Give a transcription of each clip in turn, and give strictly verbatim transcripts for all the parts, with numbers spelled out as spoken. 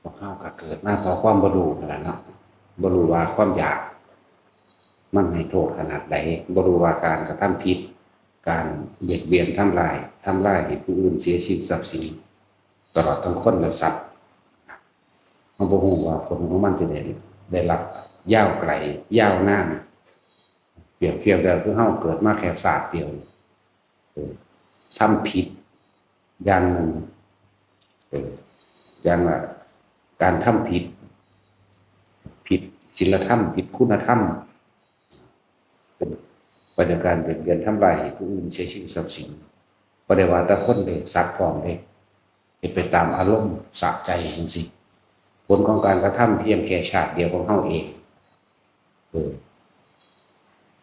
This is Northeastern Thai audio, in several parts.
พวกเฮาก็เกิดมาเพราะความบ่รู้นั่นแหละเนาะ บ่รู้ว่าความอยากมันให้โทษขนาดใด บ่รู้ว่าการกระทำผิด การเบียดเบียนทำลาย ทำลายให้ผู้อื่นเสียชีวิตทรัพย์สิน ตลอดทั้งคนและสัตว์ เฮาบ่รู้ว่าผลของมันสิได้ ได้รับยาวไกล ยาวนาน เปรียบเทียบแล้วคือเฮาเกิดมาแค่ชาติเดียว เออ ทำผิดอย่างหนึ่ง เออ อย่างว่าการทำผิด ผิดศีลธรรม ผิดคุณธรรม เป็นไปในการเบียดเบียนทำลายให้ผู้อื่นเสียชีวิตทรัพย์สิน บ่ได้ว่าแต่คนเด้ สัตว์พร้อมเด้ เฮ็ดไปตามอารมณ์สะใจจั่งซี้ ผลของการกระทำเพียงแค่ชาติเดียวของเฮาเอง เออ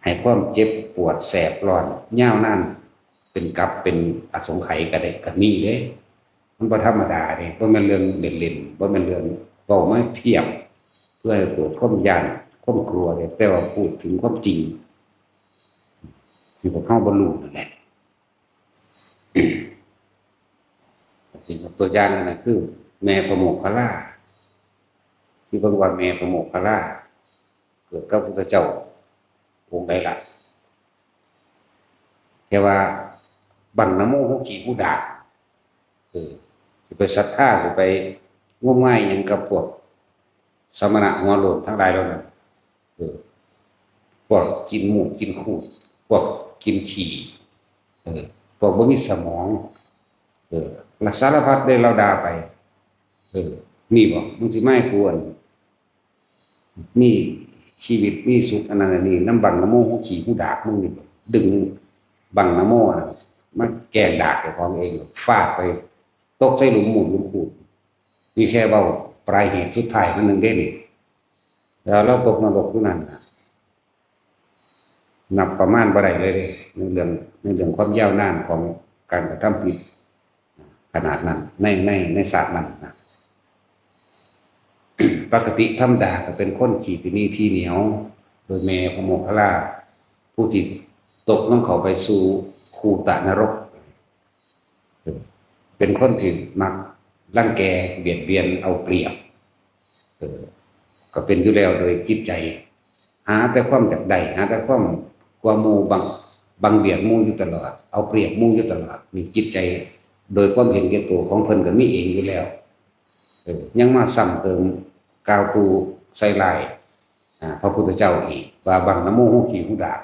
ให้ความเจ็บปวดแสบร้อนยาวนาน เป็นกับเป็นอสงไขยก็ได้ ก็มีเด้ มันบ่ธรรมดาเด้ บ่แม่นเรื่องเล่นๆ บ่แม่นเรื่องเว้ามาเทียบ เพื่อให้เกิดความย้าน ความกลัวเด้ แต่ว่าพูดถึงความจริง ที่พวกเฮาบ่รู้นั่นแหละ สิยกตัวอย่างนั่นน่ะคือ แม่พระโมคคัลลา ที่เพิ่นว่าแม่พระโมคคัลลา เกิดกับพุทธเจ้าองค์ใดล่ะ แค่ว่าบังนะโม ฮูขี้ฮูดาก เออ สิไปศรัทธา สิไปงมงายหยังกับพวกสมณะหัวโล้นทั้งหลายเหล่านั้น เออ พวกกินมูกกินคูด พวกกินขี้ เออ พวกบ่มีสมอง เออ และสารพัดเด้ เราด่าไป เออ มีบ่ มึงสิมาให้กู อัน มีชีวิตมีสุขอันนั้นอันนี้ นำบังนะโม ฮูขี้ฮูดากมึงนี่บ่ ดึงบังนะโมอันนั้นมาแกล้งดากเจ้าของเอง ฟาดไป ตกใส่หลุมมูดหลุมคูด นี่แค่เว้าปลายเหตุสุดท้ายมันหนึ่งเด้นี่ แล้วเราตกนรกอยู่นั่นน่ะ นับประมาณบ่ได้เลยเด้ ในเรื่อง ในเรื่องความยาวนานของการกระทำผิดขนาดนั้น ใน ใน ในชาตินั้นนะ ปกติธรรมดาก็เป็นคนขี้ตะหนี่ทีเหนียว โดยแม่พระโมคคัลลา ผู้ที่ตกลงเข้าไปสู่คูตะนรก เป็นคนที่มักรังแกเบียดเบียนเอาเปรียบ เออ ก็เป็นอยู่แล้วโดยจิตใจ หาแต่ความอยากได้ หาแต่ความกลัวหมู่ บัง บังเบียดหมู่อยู่ตลอด เอาเปรียบหมู่อยู่ตลอด นี่จิตใจโดยความเห็นแก่ตัวของเพิ่นก็มีเองอยู่แล้ว เออ ยังมาซ้ำเติมกล่าวตู่ใส่ร้าย อ่า พระพุทธเจ้าอีก ว่าบังนะโม ฮูขี้ฮูดาก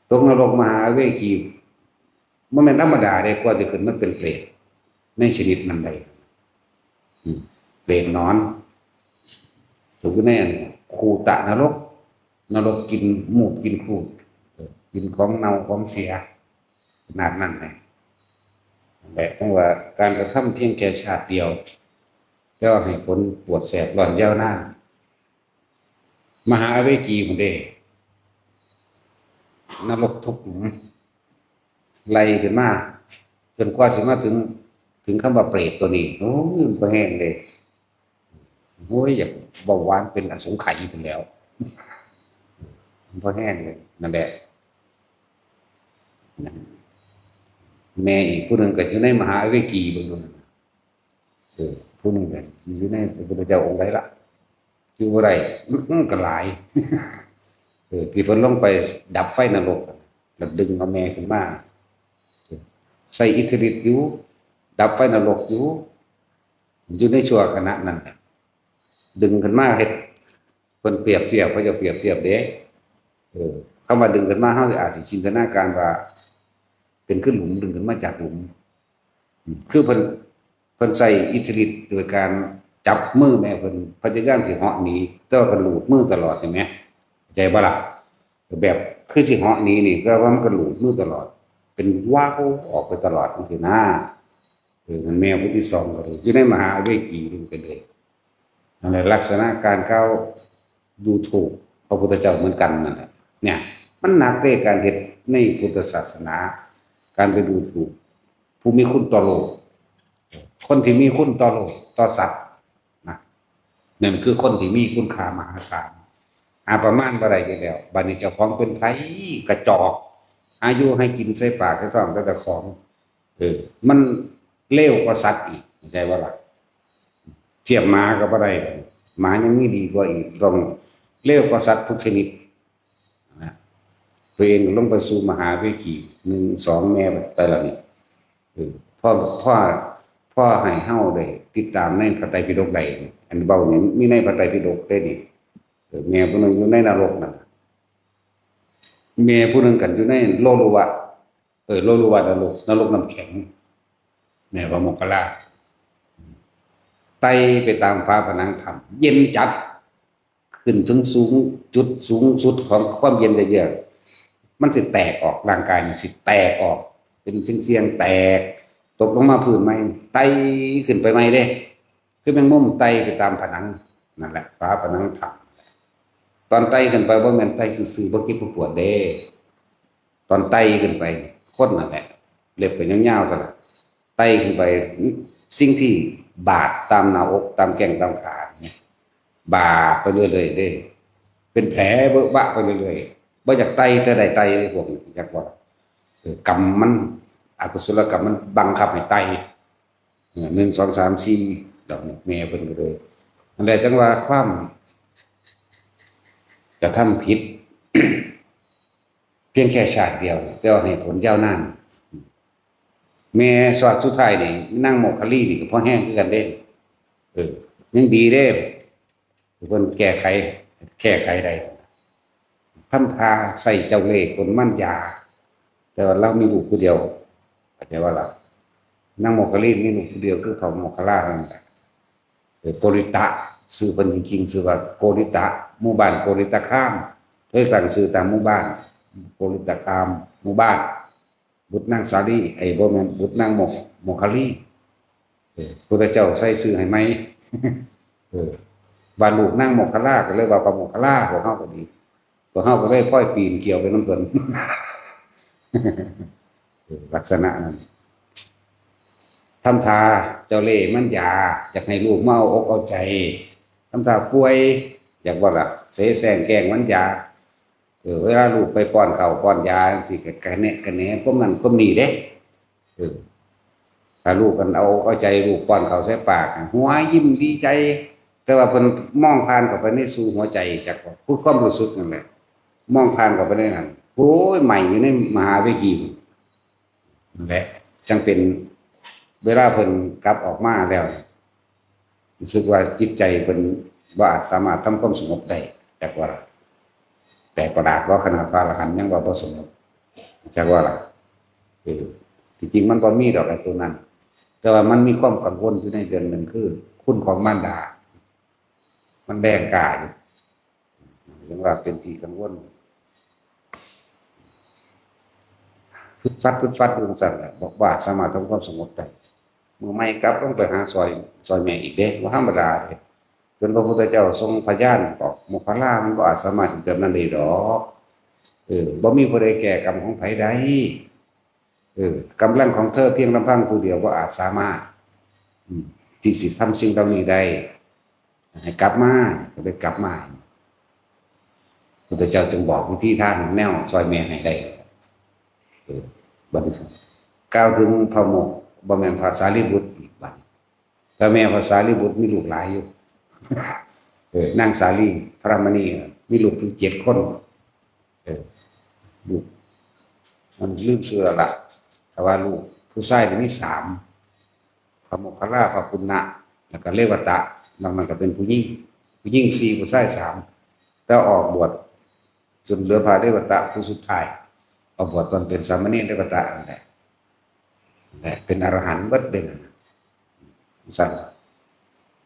ตกนรกมหาอเวจี บ่แม่นธรรมดาเด้ กว่าจะขึ้นมาเป็นเปรตในชนิดนั้นได้ อืม เปรตหนอน ตกอยู่ในอันคูตะนรก นรกกินมูดกินคูด เออ กินของเน่าของเสีย ขนาดนั้นแหละ นั่นแหละ จั่งว่าการกระทำเพียงแค่ชาติเดียว แต่ว่าให้ผลปวดแสบร้อนยาวนาน มหาอเวจีพุ้นเด้ นรกทุกขุม ไล่ขึ้นมา จนกว่าสิมาถึง ถึงคำว่าเปรตตัวนี้ โอ้ย มันบ่แห้งเลย โอ้ย อยากเบาหวานเป็นอสงไขยพุ้นแหล้ว มันบ่แห้งเลย นั่นแหละ แม่อีกผู้หนึ่งก็อยู่ในมหาอเวจีพุ้นอยู่นั่นน่ะ เออ ผู้หนึ่งก็อยู่ในพระพุทธเจ้าองค์ใดล่ะ อยู่บ่ได้ อื้อ ก็หลาย เออ ที่เพิ่นลงไปดับไฟนรก แล้วดึงเอาแม่ขึ้นมา เออ ใส่อิทธิฤทธิ์อยู่ ดับไฟนรกอยู่ อยู่ในชั่วขณะนั้นน่ะ ดึงขึ้นมาเฮ็ด เพิ่นเปรียบเทียบ เขาจะเปรียบเทียบเด้ เออ คำว่าดึงขึ้นมา เฮาอาจสิจินตนาการว่า เป็นคือหลุม ดึงขึ้นมาจากหลุม อืม คือเพิ่น เพิ่นใช้อิทธิฤทธิ์โดยการจับมือแม่เพิ่น พยายามสิเหาะหนี แต่ว่าเพิ่นหลุดมือตลอด เห็นไหม เข้าใจบ่ล่ะ แบบคือสิเหาะหนีนี่ แต่ว่ามันก็หลุดมือตลอด เป็นว้าวออกไปตลอดจังซี้นะ เออ นั่นแม่ผู้ที่สองก็เลย อยู่ในมหาอเวจีนี่ก็เลย นั่นแหละ ลักษณะการกล่าวดูถูกพระพุทธเจ้าเหมือนกันนั่นแหละ เนี่ย มันหนักเด้ การเฮ็ดในพุทธศาสนา การไปดูถูกผู้มีคุณต่อโลก คนที่มีคุณต่อโลก ต่อสัตว์นะ นั่นคือคนที่มีคุณค่ามหาศาล หาประมาณบ่ได้อยู่แล้ว บัดนี้เจ้าของเป็นไผ กระจอก หาอยู่ให้กินใส่ปากใส่ท้องแต่เจ้าของ เออ มันเลวกว่าสัตว์อีก เข้าใจบ่ล่ะ เทียบหมาก็บ่ได้ หมายังมีดีกว่าอีก ต้องเลวกว่าสัตว์ทุกชนิดนะ ตัวเองลงไปสู่มหาเวที หนึ่ง สอง แม่ไปแล้วนี่ เออ พ่อ พ่อ พ่อให้เฮาได้ติดตามในพระไตรปิฎกได้ อันเว้านี่มีในพระไตรปิฎกเด้นี่ เออ แม่ผู้หนึ่งอยู่ในนรกนั่นน่ะ แม่ผู้หนึ่งกันอยู่ในโลลุวะ เออ โลลุวะนรก นรกน้ำแข็ง แม่ว่าโมคคัลลา ไต่ไปตามฝาผนังถ้ำ เย็นจัด ขึ้นถึงสูง จุดสูงสุดของความเย็นเยือก มันสิแตกออก ร่างกายมันสิแตกออก เป็นเสี้ยงๆ แตก ตกลงมาพื้นใหม่ ไต่ขึ้นไปใหม่เด้ คือแมงมุมไต่ไปตามผนัง นั่นแหละ ฝาผนังถ้ำ ตอนไต่ขึ้นไปบ่แม่นไต่ซื่อๆ บ่เจ็บบ่ปวดเด้ ตอนไต่ขึ้นไป คนนั่นแหละ เล็บก็ยาวๆ ซั่นล่ะ ไต่ขึ้นไป สิ่งที่บาดตามหน้าอก ตามแข้งตามขาเนี่ย บาดไปเรื่อยๆ เด้ เป็นแผลเบอะบะไปเรื่อยๆ บ่อยากไต่แต่ได้ไต่เลยพวกนี้ จักว่า เออ กรรมมัน อกุศลกรรมมันบังคับให้ไต่ เออ หนึ่ง สอง สาม สี่ ดอกนี้ แม่เพิ่นก็เลย นั่นแหละจังว่าความกระทำผิด เพียงแค่ชาติเดียว แต่ว่าให้ผลยาวนาน แม่ชาติสุดท้ายนี่ นางโมคคัลลีนี่ก็พอแฮงคือกันเด้ เออ ยังดีเด้ เพิ่นแก้ไข แก้ไขได้ ทำท่าใส่เจ้าเล่ห์คนมันยา แต่ว่าลาวมีลูกผู้เดียว เข้าใจบ่ล่ะ นางโมคคัลลีมีลูกผู้เดียวคือพระโมคคัลลาเท่านั้นแหละ เออ โกริตะ ชื่อเพิ่นจริงๆ ชื่อว่าโกริตะ หมู่บ้านโกริตะคาม เลยตั้งชื่อตามหมู่บ้าน โกริตะคาม หมู่บ้าน บุตรนางสาลี ไอ้ บ่แม่น บุตรนางโม โมคคัลลี เออ พุทธเจ้าใส่ชื่อให้ใหม่ เออ ว่าลูกนางโมคคัลลา ก็เลยว่าพระโมคคัลลา พวกเฮาก็ดี พวกเฮาก็เลยพลอยปีนเกี่ยวไปนำเพิ่น เออ ลักษณะนั้น ทำท่าเจ้าเล่ห์มันยา อยากให้ลูกมาเอาอกเอาใจ ทำท่าป่วย อยากบ่ล่ะ เสแสร้งแกล้งมันยา เออ เวลาลูกไปป้อนข้าวป้อนยาจังซี้ ก็กะแนะกะแหนความนั้นความนี้เด้ เออ ถ้าลูกกันเอา เอาใจลูกป้อนข้าวใส่ปาก หัวยิ้มดีใจ แต่ว่าเพิ่นมองผ่านเข้าไปในสู่หัวใจ จักว่า คือความรู้สึกนั่นแหละ มองผ่านเข้าไปในนั้น โอ้ย ไหม้อยู่ในมหาเวที นั่นแหละ จังเป็น เวลาเพิ่นกลับออกมาแล้ว รู้สึกว่าจิตใจเพิ่นบ่อาจสามารถทำความสงบได้ จักว่า แต่ประหลาดว่าขนาดพระอรหันต์ยังว่าบ่สงบ จักว่าล่ะ เออ ที่จริงมันบ่มีดอกไอ้ตัวนั้น แต่ว่ามันมีความกังวลอยู่ในเรื่องหนึ่ง คือคุณของมารดา มันแรงกล้าอยู่ ยังว่าเป็นที่กังวล ฟึดฟัด ฟึดฟัดอยู่จั่งซั้นแหละ บอกว่าสามารถทำความสงบได้ มื้อใหม่กลับลงไปหาซอย ซอยแม่อีกเด้ บ่ธรรมดาเด้ จนพระพุทธเจ้าทรงพยานบอก โมคคัลลามันบ่อาจสามารถเฮ็ดแบบนั้นได้ดอก เออ บ่มีผู้ใดแก้กรรมของไผได้ เออ กำลังของเธอเพียงลำพังผู้เดียวบ่อาจสามารถ อืม ที่สิทำสิ่งเหล่านี้ได้ ให้กลับมา ก็เลยกลับมา พุทธเจ้าจึงบอกวิธีทางแนวซอยแม่ให้ได้ เออ บัดนี้กล่าวถึงพระโมค บ่แม่นพระสารีบุตรอีกบัดนี้ แต่แม่พระสารีบุตรมีลูกหลายอยู่ เออ นางสาลีพระมณี มีลูกถึงเจ็ดคน เออ ลูก มันลืมชื่อแล้วล่ะ แต่ว่าลูกผู้ชายนี่มีสาม พระโมคคัลลา พระปุณณะ แล้วก็เรวตะ นอกนั้นก็เป็นผู้หญิง ผู้หญิงสี่ ผู้ชายสาม แต่ออกบวชจนเหลือพระเรวตะผู้สุดท้าย ออกบวชตอนเป็นสามเณรเรวตะนั่นแหละ นั่นแหละ เป็นอรหันต์เบิดเด้นั่นน่ะ ซั่น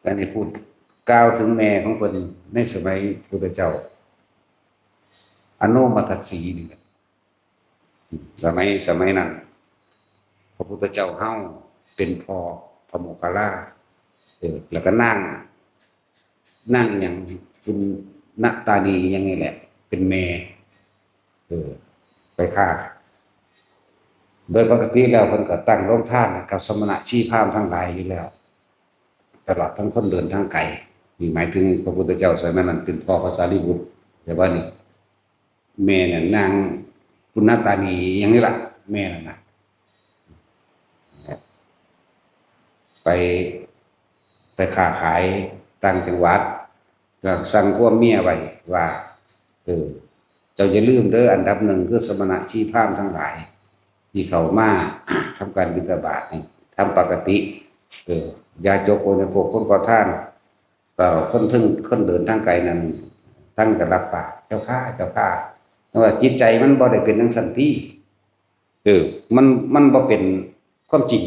อันนี้พูดกล่าวถึงแม่ของเพิ่นในสมัยพุทธเจ้า อโนมทัสสีนี่แหละ สมัย สมัยนั้น พระพุทธเจ้าเฮาเป็นพ่อพระโมคคัลลา เออ แล้วก็นาง นางหยัง ปุณณตานีหยังนี่แหละ เป็นแม่ เออ ไปฆ่า โดยปกติแล้วเพิ่นก็ตั้งโรงทานให้กับสมณะชีพราหมณ์ทั้งหลายอยู่แล้ว ตลอดทั้งคนเดินทางไกล นี่หมายถึงพระพุทธเจ้าสมัยนั้นเป็นพ่อพระสารีบุตร แต่ว่านี่ แม่น่ะนางปุณณตานีหยังนี่ล่ะ แม่นั่นน่ะ ไป ไปค้าขายต่างจังหวัด ก็สั่งความเมียไว้ว่า เออ เจ้าอย่าลืมเด้อ อันดับหนึ่งคือสมณะชีพราหมณ์ทั้งหลาย ที่เขามา ทำการบิณฑบาตนี่ ทำปกติ เออ ญาติโยมคนในพวกคนขอทาน ก็คนถึงคนเดินทางไกลนั้น ทั้งก็รับปาก เจ้าข้า เจ้าข้า แต่ว่าจิตใจมันบ่ได้เป็นจั่งซั้นติ เออ มัน มันบ่เป็นความจริง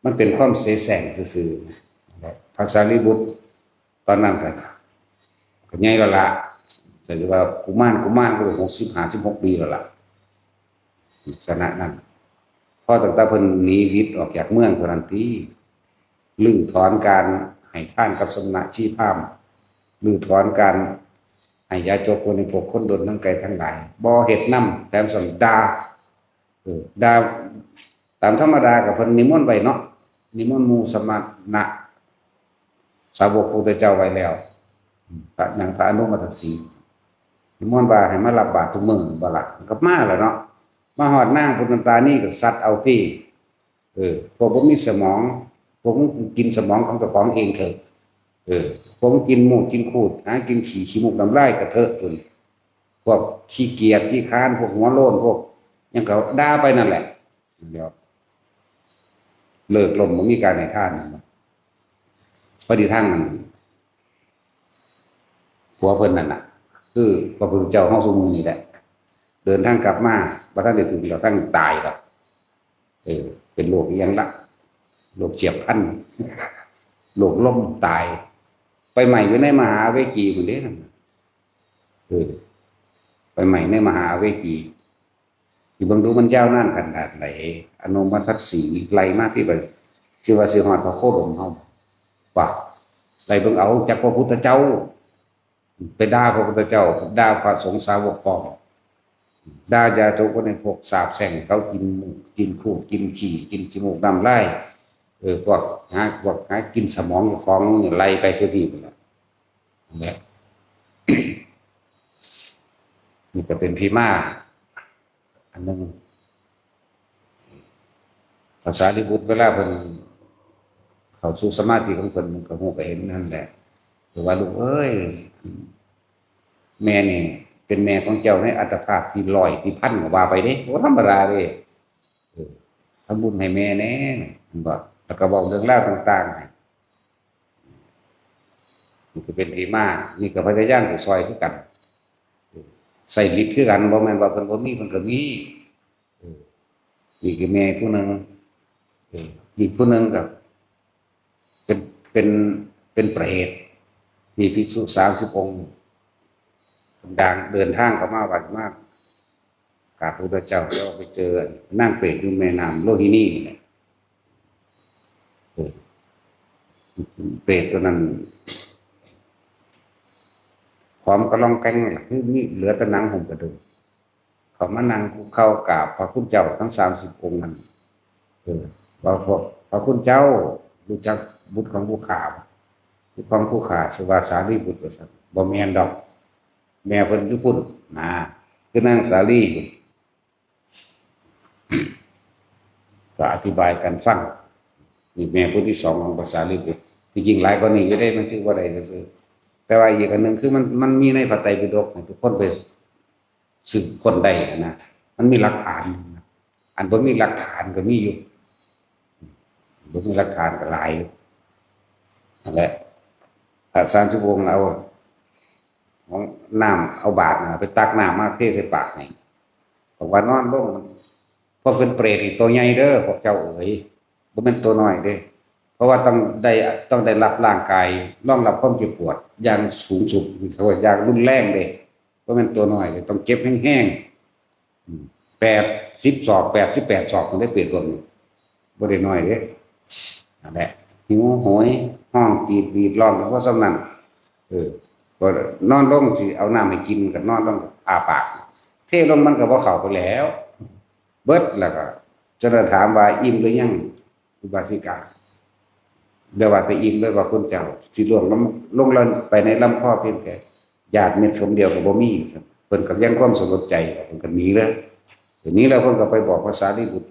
มันเป็นความเสแสร้งซื่อๆ พระสารีบุตรตอนนั้นก็ ก็ใหญ่แล้วล่ะ แต่ว่ากุมาร กุมารก็หกสิบ ห้าสิบหกปีแล้วล่ะ ลักษณะนั้น พอตั้งแต่เพิ่นหนีวิตออกจากเมืองเท่านั้นติ รื้อถอนการให้ทานกับสมณะชีพราหมณ์ รื้อถอนการให้ยาจกคนในพวกคนดนทั้งไกลทั้งหลาย บ่เฮ็ดนำ แถมสั่งด่า เออ ด่า ตามธรรมดาก็เพิ่นนิมนต์ไว้เนาะ นิมนต์หมู่สมณะสาวกพระพุทธเจ้าไว้แล้ว พระ อย่างพระอนุมัติสีห์ นิมนต์ว่าให้มารับบาตรทุกมื้อบ่ล่ะ ก็มาแล้วเนาะ มาฮอดนางปุณณตานีก็ซัดเอาติ เออ พวกบ่มีสมอง พวกมึงกินสมองของเจ้าของเองเถอะ เออ พวกมึงกินมูกกินคูด หากินขี้ ขี้มูกน้ำลายกะเถอะพุ้น พวกขี้เกียจขี้คร้าน พวกหัวโล้น พวกหยังก็ด่าไปนั่นแหละ เดี๋ยว เลิกล้มบ่มีการให้ทาน พอดีทางนั้น ผัวเพิ่นนั่นน่ะ คือพระพุทธเจ้าเฮาซุมื้อนี้แหละ เดินทางกลับมา บ่ทันได้ถึงดอก ทางตายดอก เออ เป็นโรคอิหยังละ โรคเฉียบพลัน โรคล้มตาย ไปไหม้อยู่ในมหาเวจีพุ้นเด้นั่นน่ะ เออ ไปไหม้ในมหาเวจี สิเบิ่งดูมันยาวนานขนาดไหน อนุมัติสีห์ไล่มาที่ไป สิว่าสิฮอดพระโคดมเฮา ว่า ไล่เบิ่งเอา จักพระพุทธเจ้า ไปด่าพระพุทธเจ้า ด่าพระสงฆ์สาวกพร้อม ด่าญาติโยมคนในพวกสาปแช่งเขากินมูก กินคูด กินขี้ กินขี้มูกน้ำลาย เออ พวกหา พวกหากินสมองของนี่ไล่ไปทั่วที่หมดแล้ว นั่นแหละ นี่ก็เป็นที่มา อันหนึ่ง พระสารีบุตรเวลาเพิ่นเข้าสู่สมาธิของเพิ่น มันก็ฮู้ก็เห็นนั่นแหละ แต่ว่า "ลูกเอ้ย แม่นี่เป็นแม่ของเจ้าในอัตภาพที่ร้อยที่พันก็ว่าไปเด้ บ่ธรรมดาเด้ เออ ทำบุญให้แม่แน่" เพิ่นบอก แล้วก็เว้าเรื่องราวต่างๆให้ นี่ก็เป็นที่มา นี่ก็พยายามสิซอยคือกัน ใช้ฤทธิ์คือกัน บ่แม่นว่าเพิ่นบ่มี เพิ่นก็มี เออ นี่คือแม่ผู้หนึ่ง เออ อีกผู้หนึ่งก็เป็น เป็น เป็นเปรต ที่ภิกษุสามสิบองค์ ดังเดินทางเข้ามาวัดมาก กราบพระพุทธเจ้า แล้วไปเจอนางเปรตอยู่แม่น้ำโลหินีนี่แหละ เออ เปรตตัวนั้น ผอมกะล่องแก๊งล่ะ คือมีเหลือแต่หนังหุ้มกระดูก เขามานั่งคุกเข่ากราบพระคุณเจ้าทั้งสามสิบองค์นั้น เออ ว่าพวกพระคุณเจ้ารู้จักบุตรของผู้ข้าบ่ บุตรของผู้ข้าชื่อว่าสารีบุตร ว่าซั่น บ่แม่นดอก แม่เพิ่นอยู่พุ้นนะ คือนางสาลีพุ้น ก็อธิบายกันฟัง นี่แม่ผู้ที่สองของพระสารีบุตร ที่จริงหลายกว่านี้อยู่เด้ มันชื่อว่าใดซื่อๆ แต่ว่าอีกอันหนึ่งคือมัน มันมีในพระไตรปิฎกให้ทุกคนไปสืบค้นได้นะ มันมีหลักฐานนะ อันบ่มีหลักฐานก็มีอยู่ บ่มีหลักฐานก็หลายอยู่ นั่นแหละ พระสามสิบองค์เอา ของน้ำ เอาบาตรน่ะ ไปตักน้ำมาเทใส่ปากให้ บอกว่านอนลง พวกเป็นเปรตนี่ตัวใหญ่เด้อ พวกเจ้าเอ๋ย บ่แม่นตัวน้อยเด้ เพราะว่าต้องได้ ต้องได้รับร่างกาย รองรับความเจ็บปวดอย่างสูงสุด เขาว่าอย่างรุนแรงเด้ บ่แม่นตัวน้อยเด้ ต้องเจ็บแฮงๆ อืม แปดสิบศอก แปดสิบแปดศอก มันได้เปรตพวกนี้ บ่ได้น้อยเด้ นั่นแหละ หิวโหย ฮ้องกรีดหวีดร้อง ก็ส่ำนั้น เออ ก็นอนลงสิเอาน้ำให้กิน ก็นอนลงอ้าปาก เทลงมันก็บ่เข้าไปแล้ว เบิดแล้วก็ จนถามว่า "อิ่มหรือยัง อุบาสิกา" เดี๋ยวว่าแต่อิ่มเลยว่า "คุณเจ้า สิล่วงลง ลงไปในลำคอเพียงแค่หยาดเม็ดฝนเดียวก็บ่มี" เพิ่นก็ยังความสลดใจ เพิ่นก็หนีเลย หนีแล้วเพิ่นก็ไปบอกพระสารีบุตร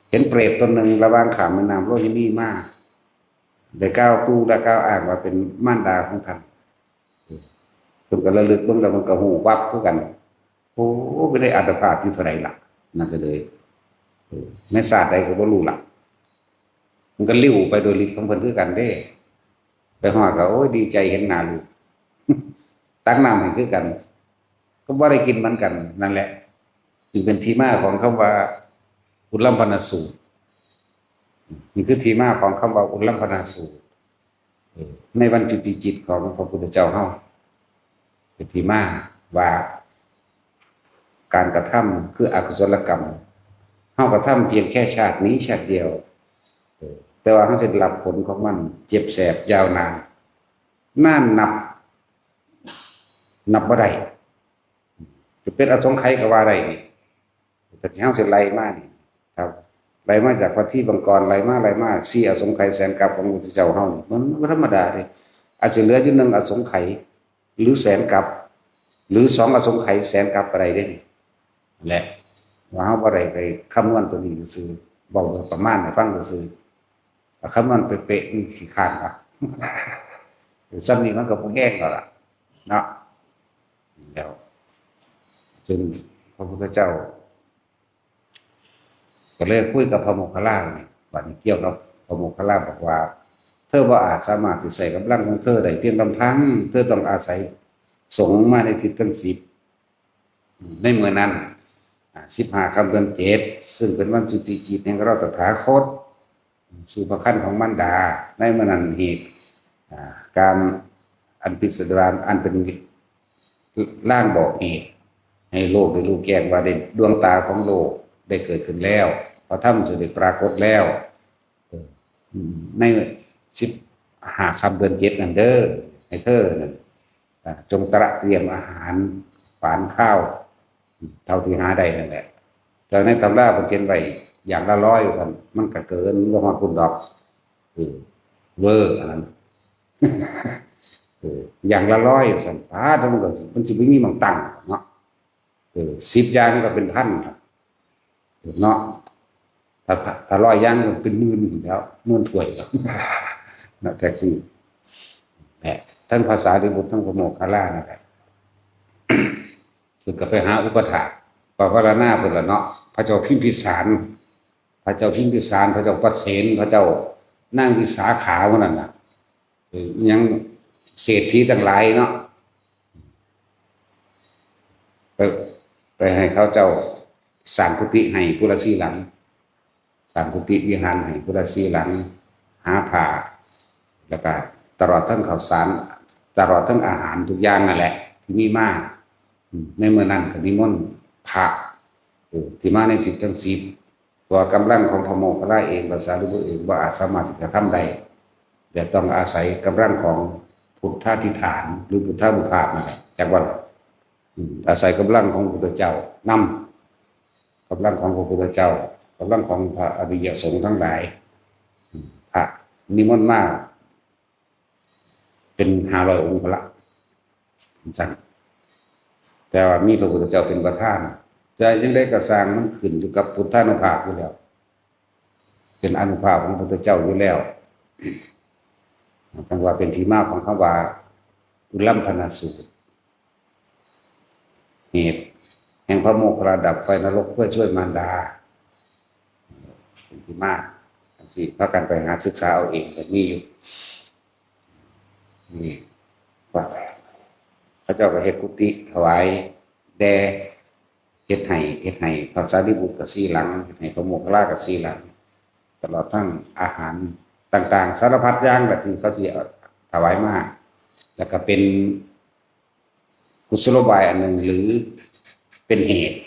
เห็นเปรตตนหนึ่งระหว่างข้ามแม่น้ำโลหินีมา ได้กล่าวตู่และกล่าวอ้างว่าเป็นมารดาของท่าน เพิ่นก็ระลึกเบิ่งแล้วเพิ่นก็ฮู้วับคือกัน โอ้ เป็นได้อาตมาภาพอยู่เท่าใดล่ะ นั่นก็เลย เออ ในชาติใดก็บ่รู้ล่ะ มันก็ลิ้วไปโดยฤทธิ์ของเพิ่นคือกันเด้ ไปฮอดก็ โอ้ย ดีใจเห็นหน้าลูก ตักน้ำให้คือกัน ก็บ่ได้กินเหมือนกัน นั่นแหละ จึงเป็นที่มาของคำว่า อุลลัมพนสูตร นี่คือที่มาของคำว่า อุลลัมพนสูตร เออ ในวันจุติจิตของพระพุทธเจ้าเฮา เป็นที่มาว่า การกระทำคืออกุศลกรรม เฮากระทำเพียงแค่ชาตินี้ชาติเดียว เออ แต่ว่าเฮาจะได้รับผลของมัน เจ็บแสบยาวนาน นานนับ นับบ่ได้ จะเป็นอสงไขยก็ว่าได้นี่ แต่ที่เฮาสิไล่มานี่ครับ ไล่มาจากพระทีปมังกร ไล่มา ไล่มา สี่อสงไขยแสนกัปของพระพุทธเจ้าเฮานี่ มันบ่ธรรมดาเด้ อาจจะเหลืออยู่หนึ่งอสงไขย หรือแสนกัป หรือสองอสงไขยแสนกัปก็ได้เด้นี่ แหละ ว่าเฮาบ่ได้ไปคำนวณตัวนี้ซื่อๆ เว้าโดยประมาณให้ฟังซื่อๆ ถ้าคำนวณเป๊ะๆ นี่ขี้คร้านวะ ส่ำนี้มันก็บ่แฮงแล้วล่ะ เนาะ แล้ว ซึ่งพระพุทธเจ้า ก็เลยคุยกับพระโมคคัลลานี่ บัดนี้เกี่ยวกับพระโมคคัลลาบอกว่า เธอบ่อาจสามารถที่ใช้กำลังของเธอได้เพียงลำพัง เธอต้องอาศัยสงฆ์มาในทิศทั้งสิบ ในเมื่อนั้น อ่า สิบห้าค่ำเดือนเจ็ด ซึ่งเป็นวันจุติจิตแห่งเราตถาคต สู่พระครรภ์ของมารดา ในเมื่อนั้นเหตุ อ่า การอันพิสดาร อันเป็นลางบอกเหตุ ให้โลกได้รู้แจ้งว่าได้ ดวงตาของโลกได้เกิดขึ้นแล้ว พระธรรมจะได้ปรากฏแล้ว เออ อืม ในสิบห้าค่ำเดือนเจ็ดนั่นเด้อ ให้เธอนั่น อ่า จงตระเตรียมอาหารฝานข้าว เท่าที่หาได้นั่นแหละ แต่ในตำราเพิ่นเขียนไว้อย่างละร้อยว่าซั่น มันก็เกิน บ่ฮอดพุ้นดอก เออ เวอร์อันนั้น เออ อย่างละร้อยว่าซั่น ป๊าด มันก็ มันสิบ่มีหม่องตั้งเนาะ เออ สิบอย่างมันก็เป็นพันล่ะ เนาะ ถ้า ถ้าร้อยอย่างมันเป็นหมื่นแล้ว หมื่นถ้วยแล้ว นะ แท็กซี่ แหละ ทั้งพระสารีบุตร ทั้งพระโมคคัลลานั่นแหละ เพิ่นก็ไปหาอุปถาก ปวารณาเพิ่นล่ะเนาะ พระเจ้าพิมพิสาร พระเจ้าพิมพิสาร พระเจ้าปเสน พระเจ้านางวิสาขาพวกนั้นน่ะ เออ ยังเศรษฐีทั้งหลายเนาะ ไป ไปให้เขาเจ้าสร้างกุฏิให้ผู้ละสี่หลัง สร้างกุฏิวิหารให้ผู้ละสี่หลัง หาผ้า แล้วก็ตลอดทั้งข้าวสาร ตลอดทั้งอาหารทุกอย่างนั่นแหละ ที่มีมา อืม ในเมื่อนั้นก็นิมนต์พระ เออ ที่มาในทิศทั้งสิบ เพราะว่ากำลังของพระโมคคัลลาเอง พระสารีบุตรเอง บ่อาจสามารถที่จะทำได้ แต่ต้องอาศัยกำลังของพุทธาธิฐาน หรือพุทธานุภาพนั่นแหละ จักว่าล่ะ อืม อาศัยกำลังของพระพุทธเจ้านำ กำลังของพระพุทธเจ้า กำลังของพระอริยสงฆ์ทั้งหลาย อืม พระนิมนต์มา เป็นห้าร้อยองค์พุ้นละ จั่ง แต่ว่ามีพระพุทธเจ้าเป็นประธาน แต่จั่งใดก็ซ่าง มันขึ้นอยู่กับพุทธานุภาพอยู่แล้ว เป็นอานุภาพของพระพุทธเจ้าอยู่แล้ว จั่งว่าเป็นที่มาของคำว่า อุลลัมพนสูตร เหตุแห่งพระโมคคัลลาดับไฟนรกเพื่อช่วยมารดา เป็นที่มา จั่งซี้ พากันไปหาศึกษาเอาเอง ก็มีอยู่ นี่ ว่า เขาเจ้าก็เฮ็ดกุฏิถวายแด่ เฮ็ดให้ เฮ็ดให้พระสารีบุตรก็สี่หลัง เฮ็ดให้พระโมคคัลลาก็สี่หลัง ตลอดทั้งอาหารต่างๆ สารพัดอย่างแหละที่เขาสิเอาถวายมา แล้วก็เป็นกุศโลบายอันหนึ่ง หรือเป็นเหตุ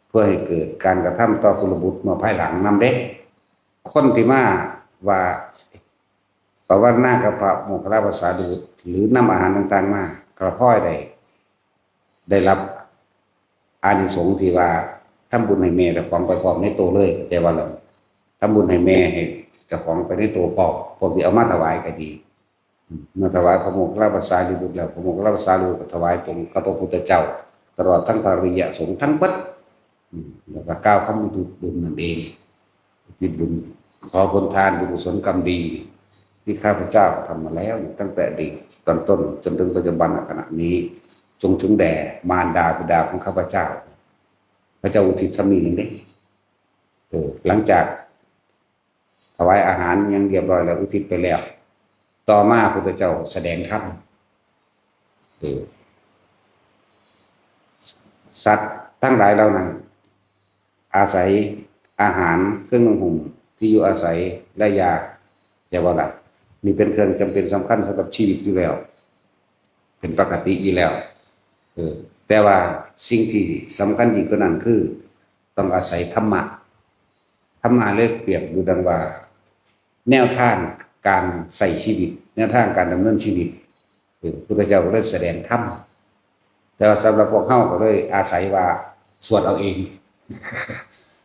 เพื่อให้เกิดการกระทำต่อกุลบุตรเมื่อภายหลังนำเด้ คนที่มาว่า ปวารณากับพระโมคคัลลาภาษาลีบุตร หรือนำอาหารต่างๆ มากระพ้อยได้ ได้รับอานิสงส์ที่ว่าทำบุญให้แม่เจ้าของไปพร้อมในโตเลย เข้าใจว่าล่ะ ทำบุญให้แม่ให้เจ้าของไปในโตพร้อม พวกที่เอามาถวายก็ดี อืม มาถวายพระโมคคัลลาภาษาลีบุตรแล้ว พระโมคคัลลาภาษาลีบุตรก็ถวายตรงกับพระพุทธเจ้า ตลอดทั้งพระอริยสงฆ์ทั้งเบิด อืม แล้วก็กล่าวคำอุทิศบุญนั่นเอง อุทิศบุญ ขอผลทานบุญกุศลกรรมดี ที่ข้าพเจ้าทำมาแล้วตั้งแต่อดีตตอนต้นจนถึงปัจจุบันขณะนี้ จงถึงแด่มารดาบิดาของข้าพเจ้า พระเจ้าอุทิศสำนีหนึ่งเด้เออหลังจากถวายอาหารยังเรียบร้อยแล้วอุทิศไปแล้ว ต่อมาพุทธเจ้าแสดงธรรมเออสัตว์ทั้งหลายเหล่านั้น อาศัยอาหารเครื่องนุ่งห่มที่อยู่อาศัยและยาจะว่าละนี่เป็นเครื่องจำเป็นสำคัญสำหรับชีวิตอยู่แล้ว เป็นปกติอยู่แล้วเออแต่ว่าสิ่งที่สำคัญยิ่งกว่านั้นคือ ต้องอาศัยธรรมะ ธรรมะเลยเปรียบอยู่ดังว่า แนวทางการใช้ชีวิต แนวทางการดำเนินชีวิตเออพุทธเจ้าก็เลยแสดงธรรมแต่ว่าสำหรับพวกเฮาก็เลยอาศัยว่าสวดเอาเอง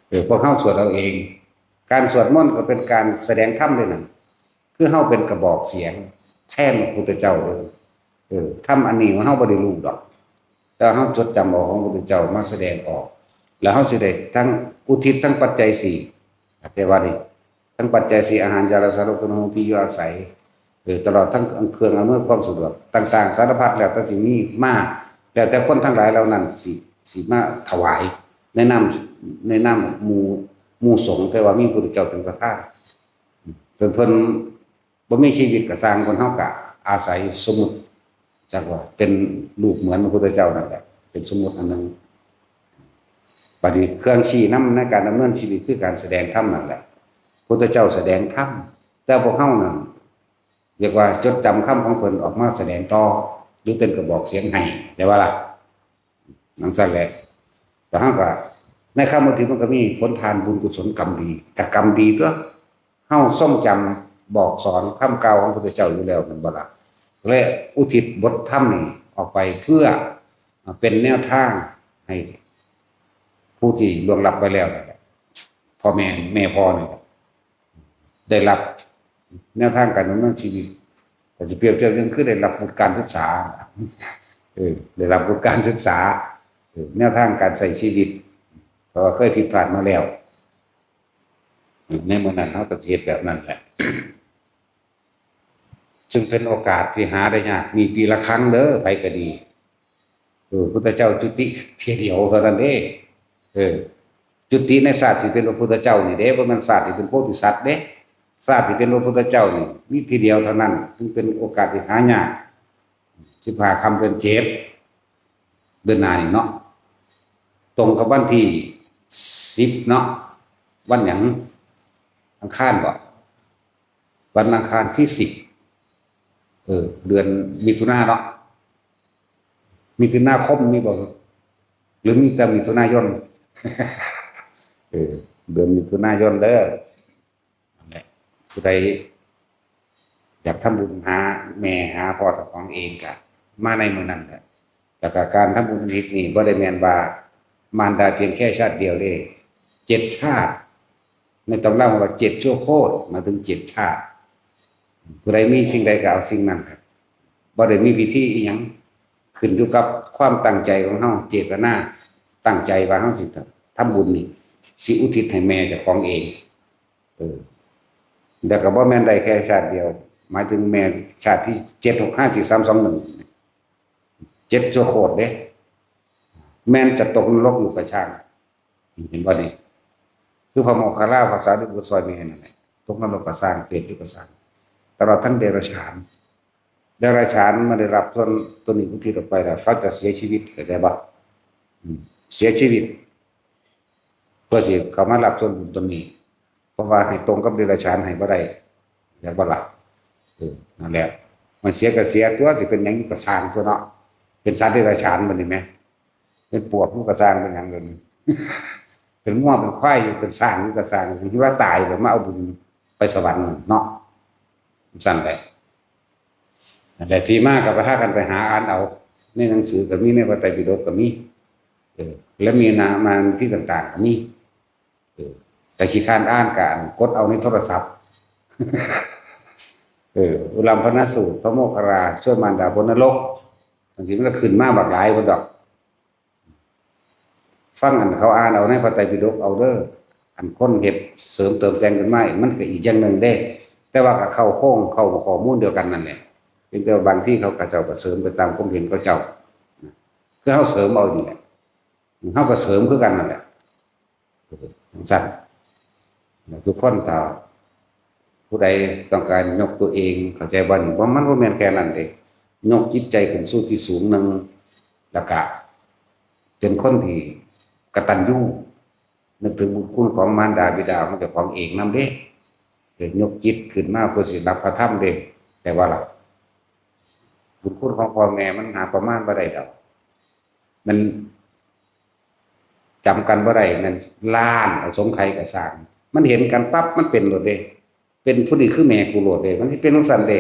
เออพวกเฮาสวดเอาเอง การสวดมนต์ก็เป็นการแสดงธรรมด้วยนะคือเฮาเป็นกระบอกเสียงแทนพระพุทธเจ้าเลยเออธรรมอันนี้เฮาบ่ได้รู้ดอก แต่เฮาจดจำเอาของพระพุทธเจ้ามาแสดงออก แล้วเฮาสิได้ทั้งอุทิศทั้งปัจจัยสี่แต่ว่านี่ทั้งปัจจัยสี่อาหารยารักษาโรคเครื่องนุ่งห่มที่อยู่อาศัยเออตลอดทั้งเครื่องอำนวยความสะดวกต่างๆสารพัดแล้วแต่สิมีมาแล้วแต่คนทั้งหลายเหล่านั้นสิสิมาถวายในนามในนามหมู่หมู่สงฆ์แต่ว่ามีพระพุทธเจ้าเป็นประธานจนเพิ่นบ่มีชีวิตก็ซ่างคนเฮาก็อาศัยสมมุติจักว่าเป็นรูปเหมือนพระพุทธเจ้านั่นแหละเป็นสมมุติอันหนึ่งบัดนี้เครื่องชี้นำในการดำเนินชีวิตคือการแสดงธรรมนั่นแหละพุทธเจ้าแสดงธรรมแต่พวกเฮานั่นเรียกว่าจดจำคำของเพิ่นออกมาแสดงต่อหรือเป็นกระบอกเสียงให้แต่ว่าล่ะ นั่นสั่นแหละแต่เฮาก็ในคำอุทิศมันก็มีผลทานบุญกุศลกรรมดีกับกรรมดีตัวเฮาทรงจำบอกสอนคำกล่าวของพระพุทธเจ้าอยู่แล้วนั่นบ่ล่ะและอุทิศบทธรรมนี่ออกไปเพื่อเป็นแนวทางให้ผู้ที่ล่วงลับไปแล้วนั่นแหละพ่อแม่แม่พ่อนี่แหละ ได้รับแนวทางการดำเนินชีวิตก็จะเปรียบเทียบเรื่องคือได้รับวุฒิการศึกษาเออได้รับวุฒิการศึกษาเออแนวทางการใช้ชีวิตเพราะว่าเคยผิดพลาดมาแล้วในเมื่อนั้นเขาก็จะเฮ็ดแบบนั้นแหละซึ่งเป็นโอกาสที่หาได้ยากมีปีละครั้งเด้อไผก็ดี เออพุทธเจ้าจุติเทียเดียวเท่านั้นเด้เออจุติในชาติที่เป็นพระพุทธเจ้านี่เด้เพราะมันชาติที่เป็นโพธิสัตว์เด้ชาติที่เป็นพระพุทธเจ้านี่มีทีเดียวเท่านั้นถึงเป็นโอกาสที่หายากสิบห้าค่ำเดือนเจ็ดเดือนหน้านี่เนาะตรงกับวันที่สิบเนาะวันหยังอังคารบ่วันอังคารที่สิบเออเดือนมิถุนาเนาะ มิถุนาคมมีบ่หรือมีแต่มิถุนายนเออเดือนมิถุนายนเด้อนั่นแหละผู้ใดอยากทำบุญหาแม่หาพ่อเจ้าของเองกะมาในมื้อนั้นแหละแล้วก็การทำบุญอุทิศนี่บ่ได้แม่นว่ามารดาเพียงแค่ชาติเดียวเด้เจ็ดชาติในตำราว่าเจ็ดชั่วโคตรหมายถึงเจ็ดชาติผู้ใดมีสิ่งใดก็เอาสิ่งนั้นครับ บ่ได้มีพิธีอีหยังขึ้นอยู่กับความตั้งใจของเฮาเจตนาตั้งใจว่าเฮาสิทำบุญนี่สิอุทิศให้แม่เจ้าของเองเออแต่ก็บ่แม่นได้แค่ชาติเดียวหมายถึงแม่ชาติที่เจ็ดหกห้าสี่สามสองหนึ่งเจ็ดชั่วโคตรเด้แม่นจะตกนรกอยู่กระช่าง เห็นบ่นี่คือพระโมคคัลลาภาษาที่บุตรซอยแม่นั่นแหละตกนรกก็ซ่างเปรตอยู่ก็ซ่างตลอดทั้งเดรัจฉานเดรัจฉานมันได้รับส่วนตัวนี้อุทิศออกไปแล้วเขาจะเสียชีวิตเข้าใจบ่อืมเสียชีวิตเพื่อสิเข้ามารับส่วนบุญตัวนี้เพราะว่าให้ตรงกับเดรัจฉานให้บ่ได้อยากบ่ล่ะเออนั่นแหละมันเสียก็เสียตัวสิเป็นหยังก็ซ่างตัวเนาะเป็นสัตว์เดรัจฉานบัดนี้แหม เป็นปวกอยู่กะซ่างเป็นหยังเดี๋ยวนี้เป็นงัวเป็นควายอยู่เป็นช้างอยู่กะซ่างที่ว่าตายแล้วมาเอาบุญไปสวรรค์เนาะสั่นแหละนั่นแหละที่มาก็ไปหากันไปหาอ่านเอาในหนังสือก็มีในพระไตรปิฎกก็มีเออและมีนามาที่ต่างๆก็มีเออแต่ขี้คร้านอ่านก็อ่านกดเอาในโทรศัพท์เอออุลัมพนสูตรพระโมคคัลลาช่วยมารดาพ้นนรกบางทีมันก็ขึ้นมาบักหลายคนดอก ฟังอันเขาอ่านเอาในพระไตรปิฎกเอาเด้ออันคนเฮ็ดเสริมเติมแต่งขึ้นมาอีกมันก็อีกอย่างหนึ่งเด้ แต่ว่าก็เข้าโครง เข้าข้อมูลเดียวกันนั่นแหละ เพียงแต่ว่าบางทีเขาก็เจ้าก็เสริมไปตามความเห็นเขาเจ้า คือเฮาเสริมเอานี่แหละ เฮาก็เสริมคือกันนั่นแหละ จั่งซั้น ทุกคนถ้าผู้ใดต้องการยกตัวเอง เข้าใจบ่นี่ บ่ มันบ่แม่นแค่นั้นเด้ ยกจิตใจขึ้นสู่ที่สูงหนึ่ง แล้วก็เป็นคนที่กตัญญู นึกถึงบุญคุณของมารดาบิดาของเจ้าของเองนำเด้ เออ ยกจิตขึ้นมาเพื่อสิรับพระธรรมเด้ แต่ว่าล่ะ บุญคุณของพ่อแม่มันหาประมาณบ่ได้ดอก มันจำกันบ่ได้ แม่นล้านอสงไขยก็ซ่าง มันเห็นกันปั๊บ มันเป็นโลดเด้ เป็นผู้นี้คือแม่กูโลดเด้ มันสิเป็นจั่งซั้นเด้